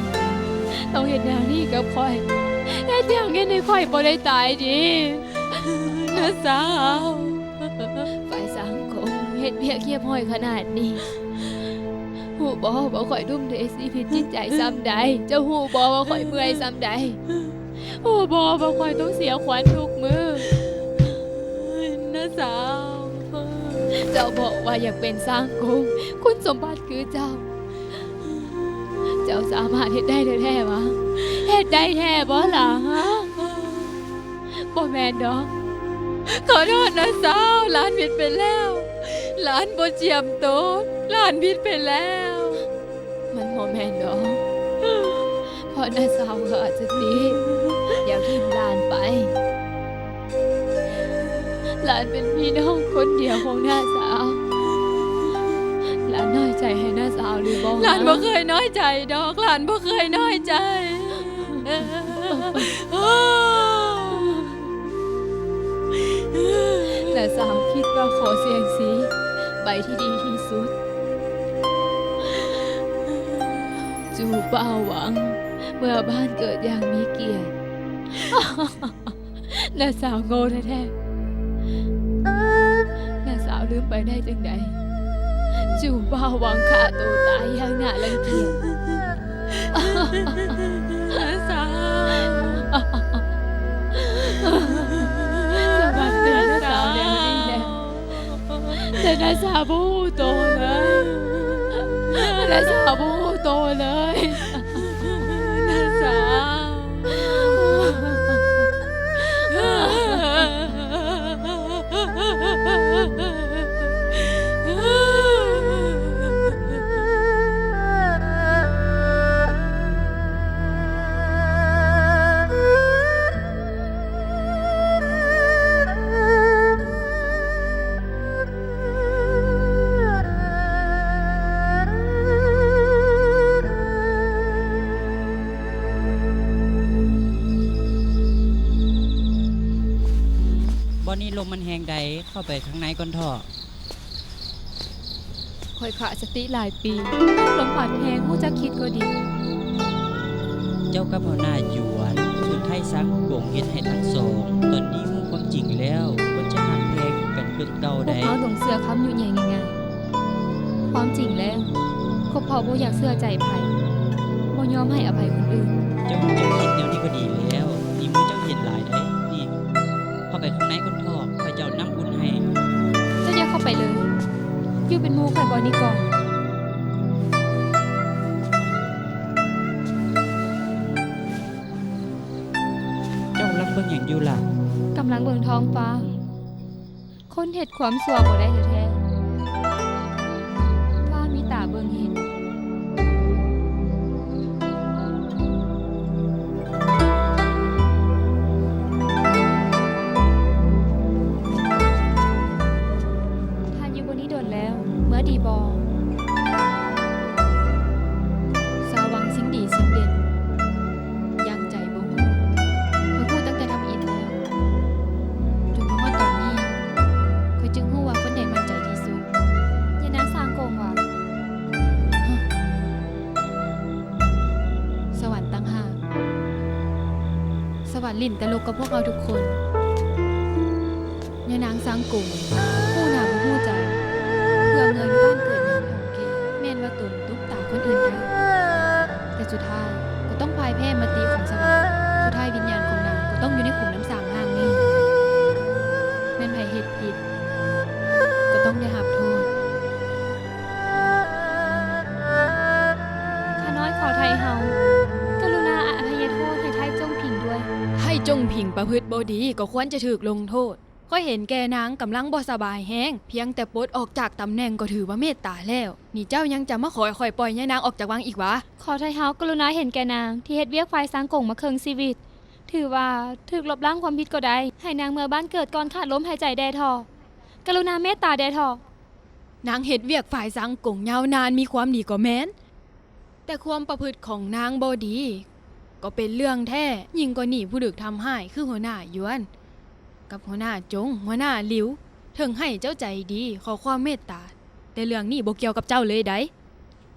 ຕ້ອງເຮັດແນວນີ້ກັບຂ້ອຍ? ເຮັດຫຍັງເຮັດໃຫ້ຂ້ອຍບໍ່ໄດ້ຕາຍດີ? ນ້າສາວ, ຝ່າຍສັງຄົມເຮັດວຽກຮຽບຮ້ອຍຂະໜາດນີ້, ຮູ້ບໍ່ວ່າຂ້ອຍທຸ່ມເທຊີວິດຈິດໃຈສ່ຳໃດ? ເຈົ້າຮູ້ບໍ່ວ່າຂ້ອຍເມື່ອຍສ່ຳໃດ? ຮູ້ບໍ່ວ່າຂ້ອຍຕ້ອງເສຍຂວັນທຸກມື້? ນ້າສາວ, ເຈົ້າບອກວ່າຢາກເປັນຊ່າງກົງ, ຄຸນສົມບັດຄືເຈົ້າ, ເຈົ້າສາມາດເຮັດໄດ້ແທ້ໆຫວາ? ເຮັດໄດ້ແທ້ບໍ່ລະ? ຮະ? ບໍ່ແມ່ນດອກ. ຂໍໂທດນະສາວ, ຫຼານຜິດໄປແລ້ວ. ຫຼານບໍ່ຈຽມໂຕ, ຫຼານຜິດໄປແລ້ວ. ມັນບໍ່ແມ່ນດອກ, ເພາະນ້າສາວກໍອາດຈະຕິຢາກຖິ້ມຫຼານໄປ. ຫຼານເປັນພີ່ນ້ອງຄົນດຽວຂອງນ້າສາວ. ຫຼານນ້ອຍໃຈໃຫ້ນ້າສາວຫຼືບໍ່? ຫຼານບໍ່ເຄີຍນ້ອຍໃຈດອກ, ຫຼານບໍ່ເຄີຍນ້ອຍໃຈ. ນ້າສາວຄິດວ່າຂໍສ່ຽງຊີໃບທີ່ດີທີ່ສຸດ, ຈູ່ບ່າວຫວັງເມືອບ້ານເກີດຢ່າງມີກຽດ. ນ້າສາວໂງ່ແທ້ໆ. ນ້າສາວລືມໄປໄດ້ຈັ່ງໃດ? ຈູ່ບ່າວຫວັງຂ້າໂຕຕາຍຢ່າງໜ້າລັງກຽດ. ນ້າສາວ. ສະຫວັດເຕືອນນ້າສາວແນວນີ້ແຫຼະ. ແຕ່ນ້າສາວບໍ່ຮູ້ໂຕເລີຍ. ນ້າສາວບໍ່ຮູ້ໂຕເລີຍ. ນ້າສາວ. ບ່ອນນີ້ລົມມັນແຮງໃດ, ເຂົ້າໄປທາງໃນກ່ອນເທາະ. ຂ້ອຍຂາດສະຕິຫຼາຍປີ, ລົມພັດແຮງ, ຮູ້ຈັກຄິດກໍດີ. ເຈົ້າກັບຫົວໜ້າຢວນ, ສຸດທ້າຍຊ່າງກົງເຮັດໃຫ້ທັງສອງ, ຕອນນີ້ຮູ້ຄວາມຈິງແລ້ວ, ຄວນຈະຮັກແພງກັນຄືເກົ່າໃດ໋. ພວກເຮົາຫຼົງເຊື່ອຄຳຍຸແຍ່ງ່າຍໆ. ຄວາມຈິງແລ້ວ, ກໍເພາະບໍ່ຢາກເຊື່ອໃຈໃຜ, ບໍ່ຍອມໃຫ້ອະໄພຄົນອື່ນ. ເຈົ້າ, ເຈົ້າຄິດແນວນີ້ກໍດີແລ້ວ. ນີ້ໝູ່ເຈົ້າເຫັນຫຼາຍໃດ໋. ນີ້, ເຮົາ ຂ້າງໃນກ່ອນເຖາະ, ຂ້າເຈົ້ານຳອຸ່ນໃຫ້. ເຈົ້າຢ່າເຂົ້າໄປເລີຍ, ຢູ່ເປັນໝູ່ຂ້ອຍບໍ່ນີ້ກ່ອນ. ເຈົ້າກຳລັງເບິ່ງຫຍັງຢູ່ລະ? ກຳລັງເບິ່ງທ້ອງຟ້າ. ຄົນເຮັດຄວາມຊົ່ວບໍ່ໄດ້ແທ້ໆ, ຟ້າມີຕາເບິ່ງເຫັນ. ທ່ານຢູ່ບ່ອນນີ້ດົນແລ້ວ, ເມື່ອດີບໍ່? ຊາວວັງສິ່ງດີສິ່ງເດັ່ນ ຢ່າງໃຈບໍ່ຮູ້. ຂ້ອຍຮູ້ຕັ້ງແຕ່ທຳອິດແລ້ວ. ຈົນມາຮອດຕອນນີ້, ຂ້ອຍຈຶ່ງຮູ້ວ່າຄົນໃດໝັ້ນໃຈທີ່ສຸດ. ຍານາງສ້າງກົງຫວາ? ຮະ ສະຫວັນຕ່າງຫາກ. ສະຫວັນຫຼິ້ນຕະຫຼົກກັບພວກເຮົາທຸກຄົນ. ຍານາງສ້າງກົງ ຮູ້ໜ້າບໍ່ຮູ້ໃຈ, ເພື່ອເມືອຢູ່ບ້ານເກີດເມືອງຂອງເກ, ແມ່ນວ່າຕົນຕົບຕາຄົນອື່ນໄດ້, ແຕ່ສຸດທ້າຍກໍຕ້ອງພ່າຍແພ້ມະຕິຂອງສະຫວັນ. ສຸດທ້າຍວິນຍານຂອງນາງກໍຕ້ອງຢູ່ໃນຂຸມນ້ຳສາງຫ້າງນີ້. ແມ່ນໃຜເຮັດຜິດ ກໍຕ້ອງໄດ້ຮັບໂທດ. ຂ້ານ້ອຍຂໍໄຖ່ເຮົາ, ກະລຸນາອະໄພຍະໂທດໃຫ້ໄທຈົງຜິງດ້ວຍ. ໄທຈົງຜິງປະພຶດບໍ່ດີ ກໍຄວນຈະຖືກລົງໂທດ. ຂ້ອຍເຫັນແກ່ນາງກຳລັງບໍ່ສະບາຍແຮງ, ພຽງແຕ່ປົດອອກຈາກຕຳແໜ່ງກໍຖືວ່າເມດຕາແລ້ວ. ນີ້ເຈົ້າຍັງຈະມາຂໍໃຫ້ຂ້ອຍປ່ອຍຍານາງອອກຈາກວັງອີກຫວາ? ຂໍໄທເຮົາ ກະລຸນາເຫັນແກ່ນາງ ທີ່ເຮັດວຽກຝ່າຍສ້າງກົງມາເຄິ່ງຊີວິດ. ຖືວ່າຖືກລົບລ້າງຄວາມຜິດກໍໄດ້. ໃຫ້ນາງເມືອບ້ານເກີດກ່ອນຂາດລົມຫາຍໃຈແດ່ເຖາະ. ກະລຸນາເມດຕາແດ່ເຖາະ. ນາງເຮັດວຽກຝ່າຍສ້າງກົງຍາວນານ ມີຄວາມດີກໍແມ່ນ, ແຕ່ຄວາມປະພຶດຂອງນາງບໍ່ດີກໍເປັນເລື່ອງແທ້. ຍິ່ງກວ່ານີ້ ຜູ້ຖືກທຳຮ້າຍຄືຫົວໜ້າຢວນກັບຫົວໜ້າຈົງ, ຫົວໜ້າຫຼິວ ເຖິງໃຫ້ເຈົ້າໃຈດີ ຂໍຄວາມເມດຕາ, ແຕ່ເລື່ອງນີ້ບໍ່ກ່ຽວກັບເຈົ້າເລີຍໃດ.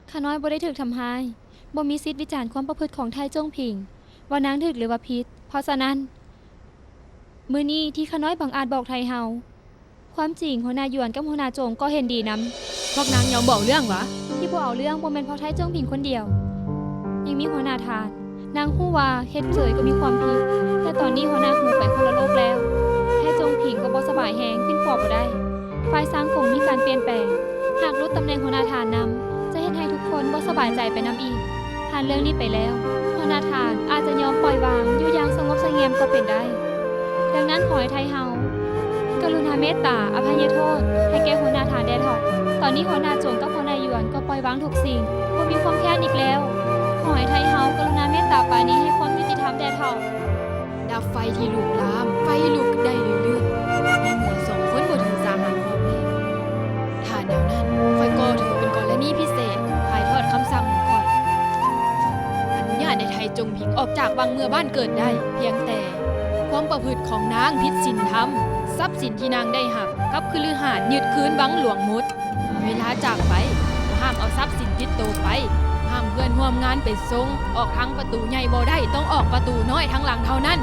ຂ້ານ້ອຍບໍ່ໄດ້ຖືກທຳຮ້າຍ, ບໍ່ມີສິດວິຈານຄວາມປະພຶດຂອງໄທຈົງຜິງ ວ່ານາງຖືກຫຼືວ່າຜິດ. ເພາະສະນັ້ນ, ມື້ນີ້ທີ່ຂ້ານ້ອຍບັງອາດບອກໄທເຮົາຄວາມຈິງ, ຫົວໜ້າຢວນກັບຫົວໜ້າຈົງກໍເຫັນດີນຳ. ພວກນາງຍອມບໍ່ເອົາເລື່ອງຫວາ? ທີ່ບໍ່ເອົາເລື່ອງບໍ່ແມ່ນເພາະໄທຈົງຜິງຄົນດຽວ, ຍັງມີຫົວໜ້າທ່ານ. ນາງຮູ້ວ່າເຮັດເສີຍກໍມີຄວາມຜິດ, ແຕ່ຕອນນີ້ຫົວໜ້າຫູໄປຄົນລະໂລກແລ້ວ. ໄທຈົງຜິງກໍບໍ່ສະບາຍແຮງ, ປິ່ນປົວບໍ່ໄດ້. ຝ່າຍສ້າງກົງມີການປ່ຽນແປງ. ຫາກຫຼຸດຕຳແໜ່ງຫົວໜ້າຖານນຳ, ຈະເຮັດໃຫ້ທຸກຄົນບໍ່ສະບາຍໃຈໄປນຳອີກ. ຜ່ານເລື່ອງນີ້ໄປແລ້ວ, ຫົວໜ້າຖານອາດຈະຍອມປ່ອຍວາງຢູ່ຢ່າງສະຫງົບສະຫງຽມກໍເປັນໄດ້. ດັ່ງນັ້ນ, ຂໍໃຫ້ໄທເຮົາກະລຸນາເມດຕາອະໄພຍະໂທດໃຫ້ແກ່ຫົວໜ້າຖານແດ່ເຖາະ. ຕອນນີ້ຫົວໜ້າຈົງກັບຫົວໜ້າຢວນກໍປ່ອຍວາງທຸກສິ່ງ, ບໍ່ມີຄວາມແຄ້ນອີກແລ້ວ. ຂໍໃຫ້ໄທເຮົາກະລຸນາເມດຕາປານີໃຫ້ຄວາມຍຸຕິທຳແດ່ເຖາະ. ດັບໄຟທີ່ລຸກລາມ, ໄຟລຸກໄດ້ເລື້ອຍໆ, ໃນເມື່ອສອງຄົນບໍ່ຖືກສາຫານຮອບແລ້ວ. ຖ້າແນວນັ້ນ, ຂ້ອຍກໍຖືເປັນກໍລະນີພິເສດ, ຖ່າຍທອດຄຳສັ່ງຂອງຂ້ອຍ, ອະນຸຍາດໃຫ້ໄທຈົງຜິງອອກຈາກວັງເມືອບ້ານເກີດໄດ້, ພຽງແຕ່ຄວາມປະພຶດຂອງນາງຜິດສິນທຳ, ຊັບສິນທີ່ນາງໄດ້ຮັບກັບຄະລືຫາດຍຶດຄືນວັງຫຼວງໝົດ. ເວລາຈາກໄປ, ກໍຫ້າມເອົາຊັບສິນຕິດໂຕໄປ, ຫ້າມເພື່ອນຮ່ວມງານໄປສົ່ງ, ອອກທາງປະຕູໃຫຍ່ບໍ່ໄດ້, ຕ້ອງອອກປະຕູນ້ອຍທາງຫຼັງເທົ່ານັ້ນ.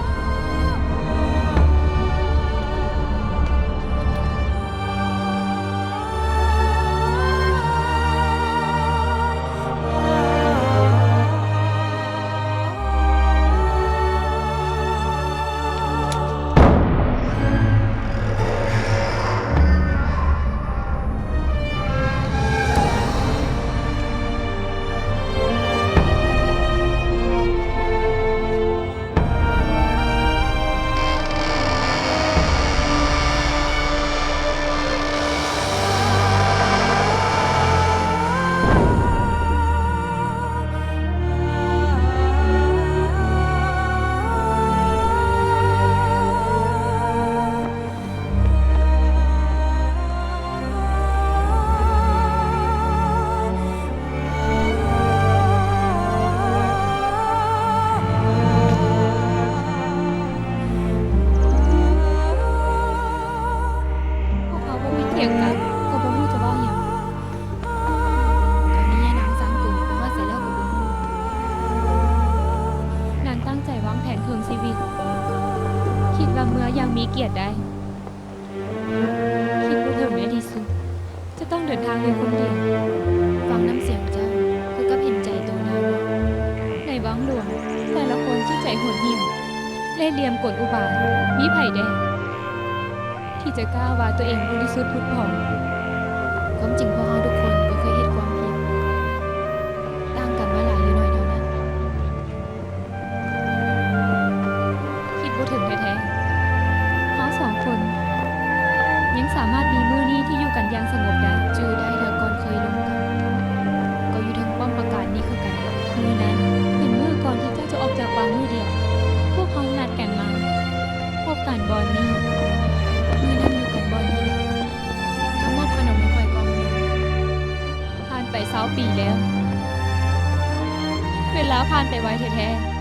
ພວກເຮົາບໍ່ມີຖຽງກັນ, ກໍບໍ່ຮູ້ຈະເວົ້າຫຍັງ. ຕອນນີ້ຍານາງສ້າງກົງຮອດໃສແລ້ວກໍບໍ່ຮູ້. ນາງຕັ້ງໃຈວາງແຜນເຄິ່ງຊີວິດ, ຄິດວ່າເມືອຢ່າງມີກຽດໄດ້. ຄິດບໍ່ເຖິງໃນທີ່ສຸດຈະຕ້ອງເດີນທາງຢູ່ຄົນດຽວ. ຟັງນ້ຳສຽງເຈົ້າຄືກັບເຫັນໃຈໂຕນາງ. ໃນວັງຫຼວງ, ແຕ່ລະຄົນທີ່ໃຈໂຫດຫ້ຽມ, ເລ່ຫຼ່ຽມກົນອຸບາຍ, ມີໃຜແດ່ ຈະກ້າວ່າຕົວເອງບໍລິສຸດຜຸດຜ່ອງ. ຄວາມຈິງພວກເຮົາທຸກຄົນກໍເຄີຍເຮັດຄວາມຜິດ ຕ່າງກັນວ່າຫຼາຍຫຼືໜ້ອຍເທົ່ານັ້ນ. ຄິດບໍ່ເຖິງແທ້ໆ ເຮົາສອງຄົນຍັງສາມາດມີມື້ນີ້ທີ່ຢູ່ກັນຢ່າງສະຫງົບໄດ້. ຈື່ໄດ້ແລ້ວກ່ອນເຄີຍລົມກັນ ກໍຢູ່ເທິງປ້ອມປາການນີ້ຄືກັນ. ມື້ນັ້ນເປັນມື້ກ່ອນທີ່ເຈົ້າຈະອອກຈາກວັງມື້ດຽວ. ພວກເຮົານັດກັນມາພົບກັນບ່ອນນີ້. ມື້ນັ້ນຢູ່ກັນບ່ອນນີ້ແຫຼະ. ເຈົ້າມອບຂະໜົມໃຫ້ຂ້ອຍກ່ອງໜຶ່ງ. ຜ່ານໄປຊາວປີແລ້ວ. ເວລາຜ່ານໄປໄວແທ້ໆ.